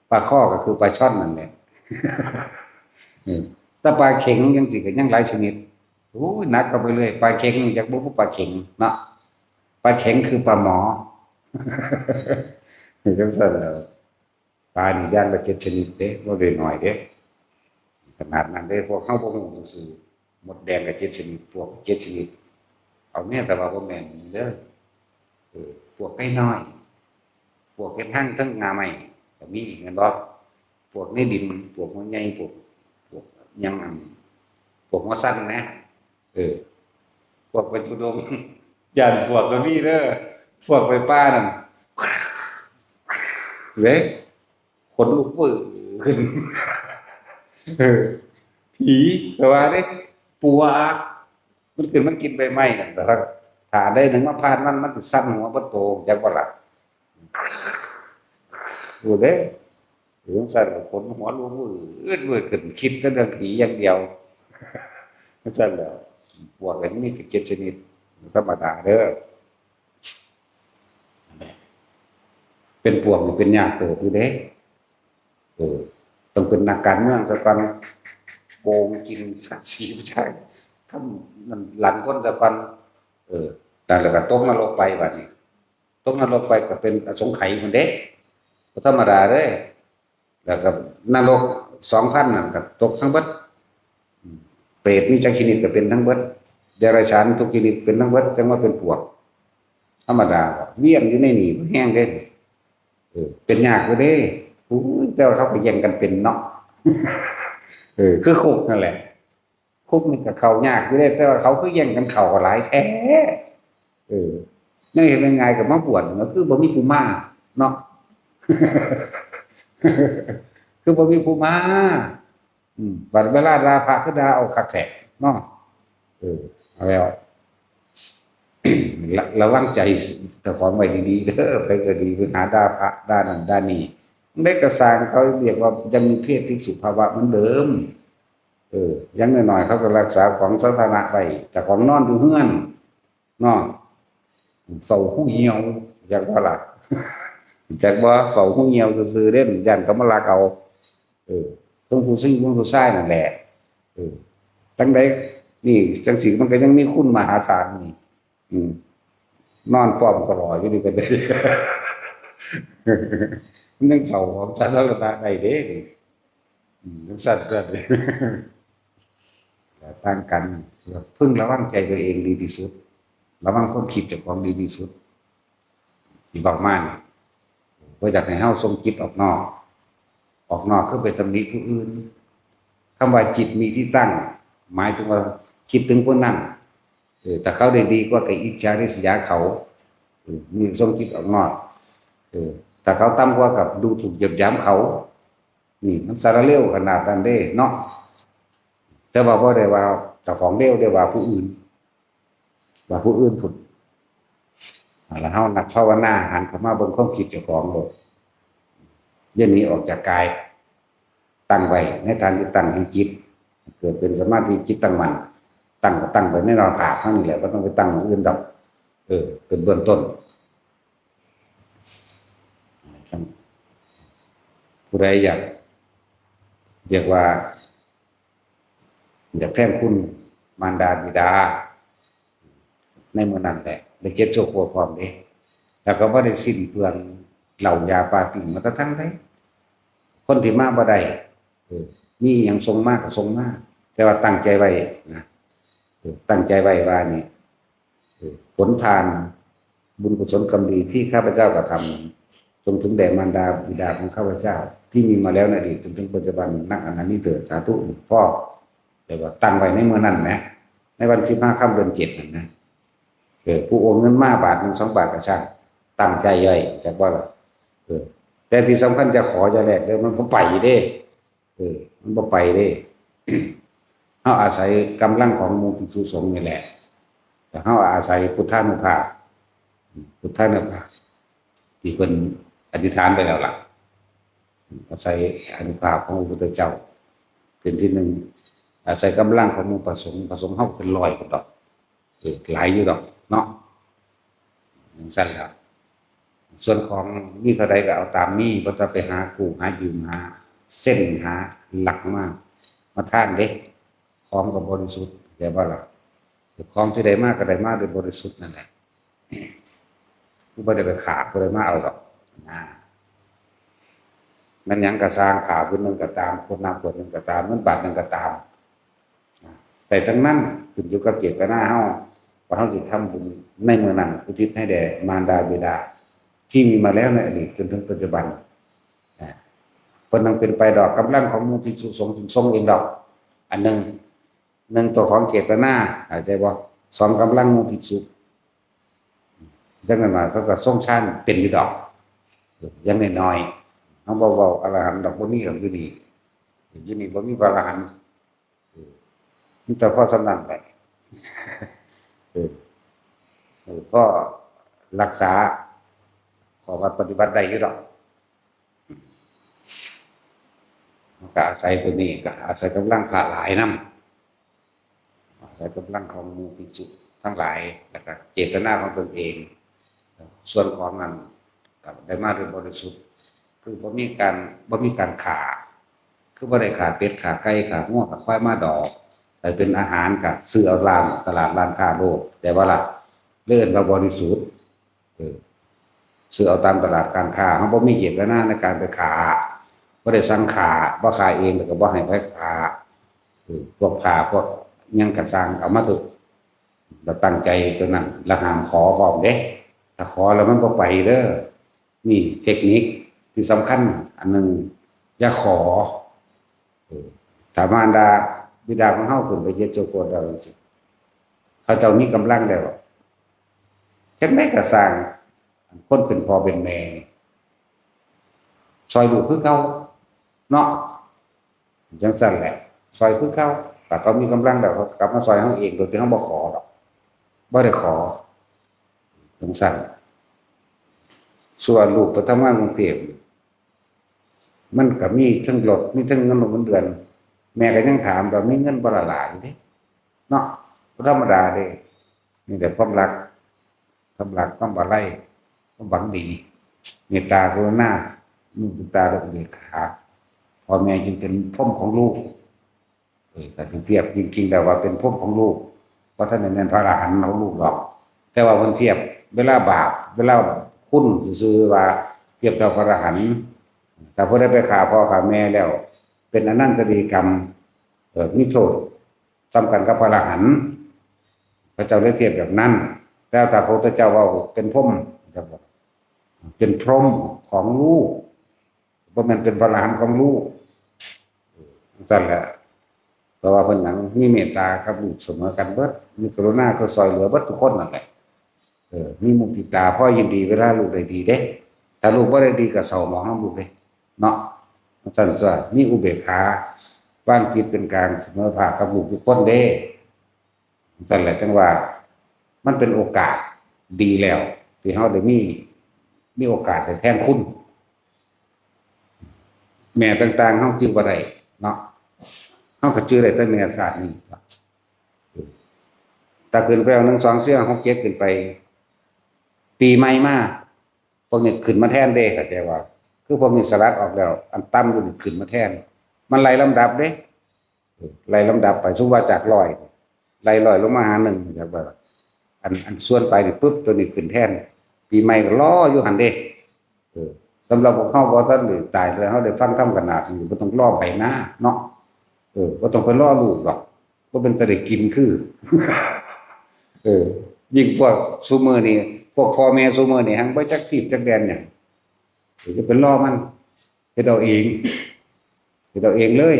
ปลาข้อก็คือปลาช่อนนั่นแหละ อืม แต่ปลาเข็งจั่งซี้ก็ยังหลายชนิด โอ้ย หนักเข้าไปเรื่อย ปลาเข็งนี่จักบ่ฮู้ปลาเข็งเนาะ ปลาเข็งคือปลาหมอ จั่งซั่นแหล้ว ปลานี่อย่างละเจ็ดชนิดเด้ บ่ได้น้อยเด้ ขนาดนั้นเด้ พวกเฮาบ่ฮู้ซื่อๆ มดแดงก็เจ็ดชนิด ปวกก็เจ็ดชนิด เอาแม่นแต่ว่าบ่แม่นเด้อ เออ ปวกไก่น้อย ปวกเฮ็ดรังเทิงง่าไม้ก็มี แม่นบ่ ปวกในดิน ปวกหัวใหญ่ ปวก ปวกหยังอัน ปวกหัวสั้นนะ เออ พวกไปทุดงค์ ย่านพวกก็มีเด้อ พวกไปป่านั่น เว้ย ขนลุกปื้อขึ้น เออ ผีก็ว่าเด้ ปวก มันขึ้นมากินใบไม้นั่น แต่ถ้า ถ้าได้หนึ่งมาผ่านมัน มันสิสั่นหัวเบิดโต จักบ่ล่ะ ดูเด้อ หรือจั่งซั่นก็ขนหัวลุกวืดวืดขึ้น คิดแต่เรื่องผีอย่างเดียว จั่งซั่นแหละ ปวกมันมีแค่เจ็ดชนิด ธรรมดาเด้อ เป็นปวกนี่เป็นยากเติบอยู่เด้ เออ ต้องเป็นนักการเมืองซะก่อน โกงกินภาษีประชาชน ทำนั่นหลังคนซะก่อน เออ นั่นแหละก็ตกนรกไปบัดนี้ ตกนรกไปก็เป็นอสงไขยพุ้นเด้ บ่ธรรมดาเด้ แล้วก็นรกสองพันนั่นก็ตกทั้งเบิด เปรตมีจักชนิดก็เป็นทั้งเบิด เดรัจฉานทุกชนิดเป็นทั้งเบิด จั่งว่าเป็นปวก ธรรมดา เวียนอยู่ในนี่แฮงเด้ เออ เป็นยากอยู่เด้ อุ้ย แต่ว่าเขาก็แย่งกันเป็นเนาะ เออ คือคุกนั่นแหละ คุกนี่ก็เข้ายากอยู่เด้ แต่ว่าเขาคือแย่งกันเข้าก็หลายแท้ เออ แนวเฮ็ดง่ายๆก็มาบวช ก็คือบ่มีผู้มาเนาะ คือบ่มีผู้มา อืม บัดเวลาด่าพระคือด่าเอาคักแท้เนาะ เออ เอาแล้ว ระ- ระวังใจเจ้าของไว้ดีๆเด้อ ไผก็ดี ไปหาด่าพระ ด่านั่นด่านี่ มันได้กระสร้าง เขาเรียกว่ายังมีเพศภิกษุภาวะเหมือนเดิม เออ อย่างน้อยๆเขาก็รักษาของสาธารณะไว้ แต่ของนอนอยู่เฮือนเนาะ เฝ้าฮูเหี่ยว จักบ่ล่ะ จักบ่ เฝ้าฮูเหี่ยวซื่อๆเด้ ย้านเขามาลักเอา เออ ทั้งผู้หญิงทั้งผู้ชายนั่นแหละ เออ จั่งใด นี่ จั่งซี้มันก็ยังมีคุณมหาศาลนี่ อืม นอนป้อมกะหล่ออยู่นี่ก็ได้ มันยังเฝ้าของสาธารณะได้เด้นี่ อืม จั่งซั่นก็ได้ แต่ต่างกัน พึงระวังใจตัวเองดีที่สุด ระวังความคิดเจ้าของดีที่สุด ที่เว้ามานี่ บ่อยากให้เฮาส่งจิตออกนอก ออกนอกคือไปตำหนิผู้อื่น คำว่าจิตมีที่ตั้ง หมายถึงว่าคิดถึงคนนั้น เออ ถ้าเขาได้ดีกว่าก็อิจฉาริษยาเขา เออ นี่ส่งจิตออกนอก เออ ถ้าเขาต่ำกว่าก็ดูถูกเหยียดหยามเขา นี่มันสารเลวขนาดนั้นเด้เนาะ แต่ว่าบ่ได้ว่าเจ้าของเลว ได้ว่าผู้อื่น ว่าผู้อื่นพุ้น แล้วเฮานักภาวนาหันเข้ามาเบิ่งความคิดเจ้าของโลด อย่าหนีออกจากกาย ตั้งไว้ในฐานที่ตั้งแห่งจิต เกิดเป็นสมาธิจิตตั้งมั่น ตั้งก็ตั้งไว้ในหน้าผากเท่านี้แหละ บ่ต้องไปตั้งหม่องอื่นดอก เออ เป็นเบื้องต้น ผู้ใดอยาก เรียกว่า อยากแทนคุณมารดาบิดา ในมื้อนั้นแหละ ได้เจ็บโศกปวดพร้อมเด้ แล้วก็บ่ได้สิ้นเปลืองเหล้ายาปาร์ตี้มาแต่ทางใด คนที่มาบ่ได้ เออ มีอิหยังส่งมาก็ส่งมา แต่ว่าตั้งใจไว้นะ เออ ตั้งใจไว้ว่านี่ เออ ผลทานบุญกุศลกรรมดีที่ข้าพเจ้ากระทำ จงถึงแด่มารดาบิดาของข้าพเจ้า ที่มีมาแล้วในอดีตจนถึงปัจจุบัน นักอันนั้นนี้เถิด สาธุ พ่อ แต่ว่าตั้งไว้ในมื้อนั้นนะ ในวันสิบห้าค่ำเดือนเจ็ดนั่นนะ เออ ผู้โอนเงินมาบาทหนึ่งสองบาทก็ช่าง ตั้งใจไว้ จักบ่ล่ะ เออ แต่ที่สำคัญจะขอจะแลกเด้อ มันบ่ไปเด้ เออ มันบ่ไปเด้ เฮาอาศัยกำลังของหมู่ภิกษุสงฆ์นี่แหละ แต่เฮาอาศัยพุทธานุภาพ พุทธานุภาพ ที่เพิ่นอธิษฐานไปแล้วล่ะ อาศัยอานุภาพของพระพุทธเจ้า เป็นที่หนึ่ง อาศัยกำลังของหมู่พระสงฆ์ พระสงฆ์เฮาเป็นร้อยพุ้นดอก เออ หลายอยู่ดอกเนาะ จั่งซั่นล่ะ ส่วนของมีเท่าใดก็เอาตามมี บ่ต้องไปหากู้หายืม หาเซ็น หาลักมา มาทานเด้ ของก็บริสุทธิ์ เข้าใจบ่ล่ะ ของที่ได้มาก็ได้มาโดยบริสุทธิ์นั่นแหละ ผู้บ่ได้ไปฆ่าผู้ใดมาเอาดอกนะ แม่นหยังก็ซ่าง ผ้าผืนหนึ่งก็ตาม ขวดน้ำขวดหนึ่งก็ตาม เงินบาทหนึ่งก็ตาม ได้ทั้งนั้น ขึ้นอยู่กับเจตนาเฮา ว่าเฮาสิทำบุญในมื้อนั้น อุทิศให้แด่มารดาบิดา ที่มีมาแล้วในอดีตจนถึงปัจจุบัน นะ เพิ่นต้องเป็นไปดอก กำลังของหมู่ภิกษุสงฆ์จึงส่งเองดอก อันหนึ่ง หนึ่ง ตัวของเจตนา เข้าใจบ่ สอง กำลังหมู่ภิกษุ จั่งนั้นว่าเขาก็ทรงฌานเป็นอยู่ดอก อย่างน้อยๆ เฮาบ่เว้าอรหันต์ดอก บ่มีดอกอยู่นี่ อยู่นี่บ่มีพระอรหันต์ เออ มีแต่พอส่ำนั้นแหละ เออ เออ พอรักษาข้อวัดปฏิบัติได้อยู่ดอก มันก็อาศัยตัวนี้ ก็อาศัยกำลังพระหลายนำ อาศัยกำลังของหมู่ภิกษุทั้งหลาย แล้วก็เจตนาของตนเอง ส่วนของนั้นก็ได้มาโดยบริสุทธิ์ คือบ่มีการ บ่มีการฆ่า คือบ่ได้ฆ่าเป็ด ฆ่าไก่ ฆ่างัว ฆ่าควายมาดอก แต่เป็นอาหารก็ซื้อเอาร้าน ตลาดร้านค้าโลด แต่ว่าละ เรียกว่าบริสุทธิ์ เออ ซื้อเอาตามตลาดการค้า เราบ่มีเจตนาในการไปฆ่า บ่ได้สั่งฆ่า บ่ฆ่าเอง แล้วก็บ่ให้ไปฆ่า เออ พวกผ้า พวกหยังกะซ่าง เอามาเถอะ แล้วตั้งใจตัวนั้น แล้วห้ามขอพร้อมเด้ ถ้าขอแล้วมันบ่ไปเด้อ นี่เทคนิคที่สำคัญอันหนึ่ง อย่าขอ เออ ถ้ามารดาบิดาของเฮาขึ้นไปเฮ็ดโจโกนแล้วจังซี้ เขาเจ้ามีกำลังแล้ว จั่งใด๋ก็ซ่าง คนเป็นพ่อเป็นแม่ ซ่อยลูกคือเก่า เนาะ จั่งซั้นแหละ ซ่อยคือเก่า ถ้าเขามีกำลังแล้ว เขากลับมาซ่อยเฮาเอง โดยที่เฮาบ่ขอดอก บ่ได้ขอ จั่งซั้น ส่วนลูกไปทำงานกรุงเทพฯ มันก็มีทั้งรถ มีทั้งเงินเดือน แม่ก็ยังถามว่า "มีเงินบ่ล่ะหลาน" เด้ เนาะ บ่ธรรมดาเด้ นี่แหละความรัก ความรัก ความอาลัย ความหวังดี เมตตากรุณา มุทิตา และอุเบกขา พ่อแม่จึงเป็นพรหมของลูก เออ ถ้าสิเทียบจริงๆ แล้วว่าเป็นพรหมของลูก บ่ทันได้แม่นพระอรหันต์ของลูกดอก แต่ว่าเพิ่นเทียบเวลาบาป เวลาคุณซื่อๆ ว่าเทียบเท่าพระอรหันต์ ถ้าผู้ใดไปฆ่าพ่อฆ่าแม่แล้ว เป็นอนันตริยกรรม เอ่อ มีโทษส่ำกันกับพระอรหันต์ พระเจ้าเลยเทียบแบบนั้น แต่ถ้าพระพุทธเจ้าเว้าเป็นพรหม เป็นพรหมของลูก บ่แม่นเป็นพระอรหันต์ของลูก จั่งซั้นแหละ เพราะว่าเพิ่นหยัง มีเมตตากับลูกเสมอกันเบิด มีกรุณาคือซ่อยเหลือเบิดทุกคนนั่นแหละ เออ มีมุทิตา พอยินดีเวลาลูกได้ดีเด้ ถ้าลูกบ่ได้ดีก็เศร้าหมองนำลูกเด้ เนาะ จั่งซั้นตั๊ว มีอุเบกขา วางจิตเป็นกลางเสมอภาคกับลูกทุกคนเด้ จั่งซั้นแหละ จั่งว่ามันเป็นโอกาสดีแล้ว ที่เฮาได้มี มีโอกาสได้แทนคุณ แม่ต่างๆ เฮาจื่อบ่ได้เนาะ เฮาก็จื่อได้แต่แม่ชาตินี้ ถ้าขึ้นไปเอา หนึ่ง สอง สี่ ห้า หก เจ็ด ขึ้นไป ปีใหม่มา พวกนี้ขึ้นมาแทนเด้ เข้าใจบ่ คือพวกนี้สลัดออกแล้ว อันต่ำอยู่นี่ขึ้นมาแทน มันไล่ลำดับเด้ ไล่ลำดับไป สมมุติว่าจากร้อย ไล่ร้อยลงมาหาหนึ่ง จั่งว่า อัน อันส่วนไปนี่ปุ๊บ ตัวนี้ขึ้นแทน ปีใหม่ก็รออยู่หั่นเด้ เออ สำหรับพวกเฮาบ่ทันได้ตาย แต่เฮาได้ฟังธรรมขนาดนี้ บ่ต้องรอไผนะ เนาะ เออ บ่ต้องไปรอลูกดอก บ่เป็นตาได้กินคือ เออ ยิ่งพวกซุมื้อนี้ พวกพ่อแม่ซุมื้อนี้ หังบ่จักทีบจักแดนหยัง เออ จะไปรอมัน เฮ็ดเอาเอง เฮ็ดเอาเองเลย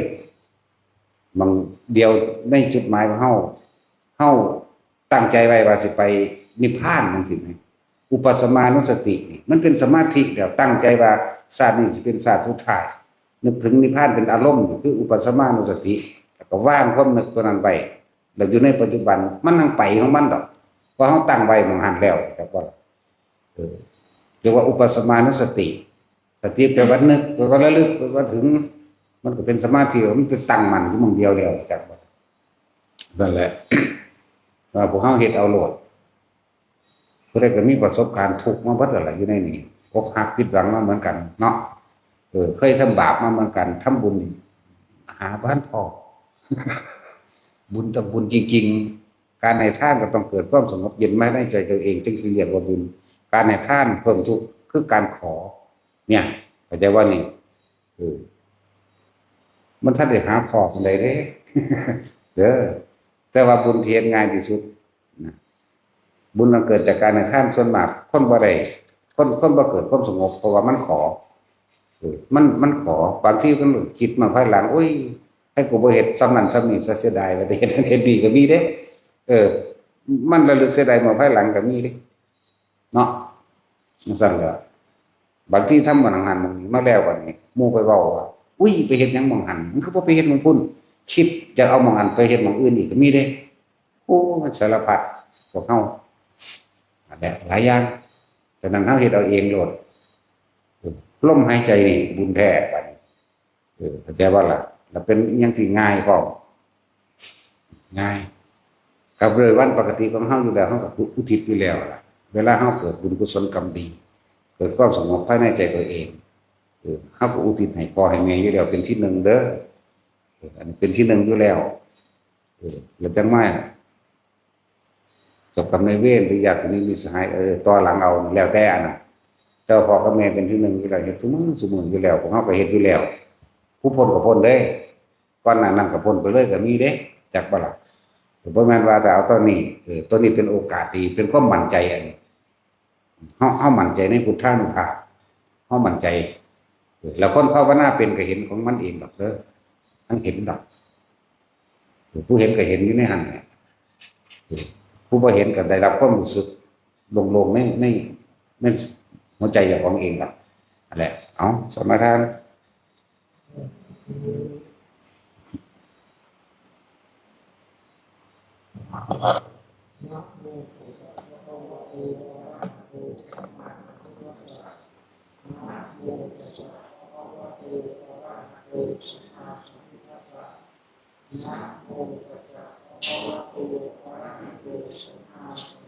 บางเดียวในจุดหมายของเฮา เฮาตั้งใจไว้ว่าสิไปนิพพานจั่งซี้แหม อุปัสสมานุสตินี่ มันเป็นสมาธิแล้ว ตั้งใจว่าชาตินี้สิเป็นชาติสุดท้าย นึกถึงนิพพานเป็นอารมณ์ คืออุปัสสมานุสติ แล้วก็วางความนึกตัวนั้นไว้ แล้วอยู่ในปัจจุบัน มันจั่งไปของมันดอก เพราะเฮาตั้งไว้หม่องหั้นแล้ว จักบ่ เออ เรียกว่าอุปัสสมานุสติ สติแปลว่านึก แปลว่าระลึก แปลว่าถึง มันก็เป็นสมาธิ มันไปตั้งมั่นอยู่หม่องเดียวแล้ว จักบ่ นั่นแหละ ว่าพวกเฮาเฮ็ดเอาโลด ผู้ใดก็มีประสบการณ์ทุกข์มาเบิดแล้วล่ะ อยู่ในนี้ อกหักผิดหวังมาเหมือนกันเนาะ เออ เคยทำบาปมาเหมือนกัน ทำบุญนี่ หาบ่ทันพอ บุญต้องบุญจริงๆ การให้ทานก็ต้องเกิดความสงบเย็นมาในใจตัวเอง จึงสิเรียกว่าบุญ การให้ทานเพิ่มทุกข์คือการขอ เนี่ย เข้าใจบ่นี่ เออ มันทันได้หาพอปานใดเด้ เด้อ แต่ว่าบุญที่เฮ็ดง่ายที่สุดนะ บุญมันเกิดจากการให้ทาน ส่วนมากคนบ่ได้ คน คนบ่เกิดความสงบ เพราะว่ามันขอ เออ มัน มันขอ บางทีมันคิดมาภายหลัง "โอ๊ย ให้กูบ่เฮ็ดส่ำนั้นส่ำนี้ซะ เสียดาย ว่าแต่เฮ็ดนั้นเฮ็ดนี่" ก็มีเด้ เออ มันระลึกเสียดายมาภายหลังก็มีเด้ เนาะ จั่งซั้นแหละ บางทีทำหม่องหั้นหม่องนี้มาแล้ว บัดนี้หมู่ไปเว้าว่า "อุ๊ย ไปเฮ็ดหยังหม่องหั้น มึงคือบ่ไปเฮ็ดหม่องพุ้น" คิดอยากเอาหม่องหั้นไปเฮ็ดหม่องอื่นอีกก็มีเด้ โอ้ มันสารพัดพวกเฮา อันเนี้ยหลายอย่าง ฉะนั้นเฮาเฮ็ดเอาเองโลด ลมหายใจนี่บุญแท้ บัดนี้ ออ เข้าใจบ่ล่ะ? แล้วเป็นอิหยังที่ง่ายพร้อม ง่าย กับเรื่องวันปกติของเฮาอยู่แล้ว เฮาก็อุทิศอยู่แล้วล่ะ เวลาเฮาเกิดบุญกุศลกรรมดี เกิดความสงบภายในใจตัวเอง เออ เฮาก็อุทิศให้พ่อให้แม่อยู่แล้ว เป็นที่หนึ่งเด้อ เออ อันนี้เป็นที่หนึ่งอยู่แล้ว เออ แล้วจั่งมา เจ้ากรรมนายเวรหรือญาติสนิทมิตรสหาย เออ ต่อหลังเอา แล้วแต่อันน่ะ แต่ว่าพ่อกับแม่เป็นที่หนึ่งอยู่แล้ว เฮ็ดซุมื้อซุมื้ออยู่แล้ว พวกเฮาก็เฮ็ดอยู่แล้ว ผู้พ้นก็พ้นเด้ ก่อนหน้านั้นก็พ้นไปเลยก็มีเด้ จักบ่ล่ะ? บ่แม่นว่าแต่เอาตอนนี้ เออ ตอนนี้เป็นโอกาสดี เป็นความมั่นใจอันนี้ เฮา เฮามั่นใจในพุทธานุภาพ เฮามั่นใจ เออ แล้วคนภาวนาเป็นก็เห็นของมันเองดอกเด้อ มันเห็นดอก เออ ผู้เห็นก็เห็นอยู่ในหั่นแหละ เออ ผู้บ่เห็นก็ได้รับความรู้สึกโล่งๆ ใน ใน ในหัวใจเจ้าของเองดอก นั่นแหละ เอา สมาทาน นะโมตัสสะภะคะวะโต อะระหะโต สัมมาสัมพุทธัสสะ นะโมตัสสะภะคะวะโต อะระหะโต สัมมาสัม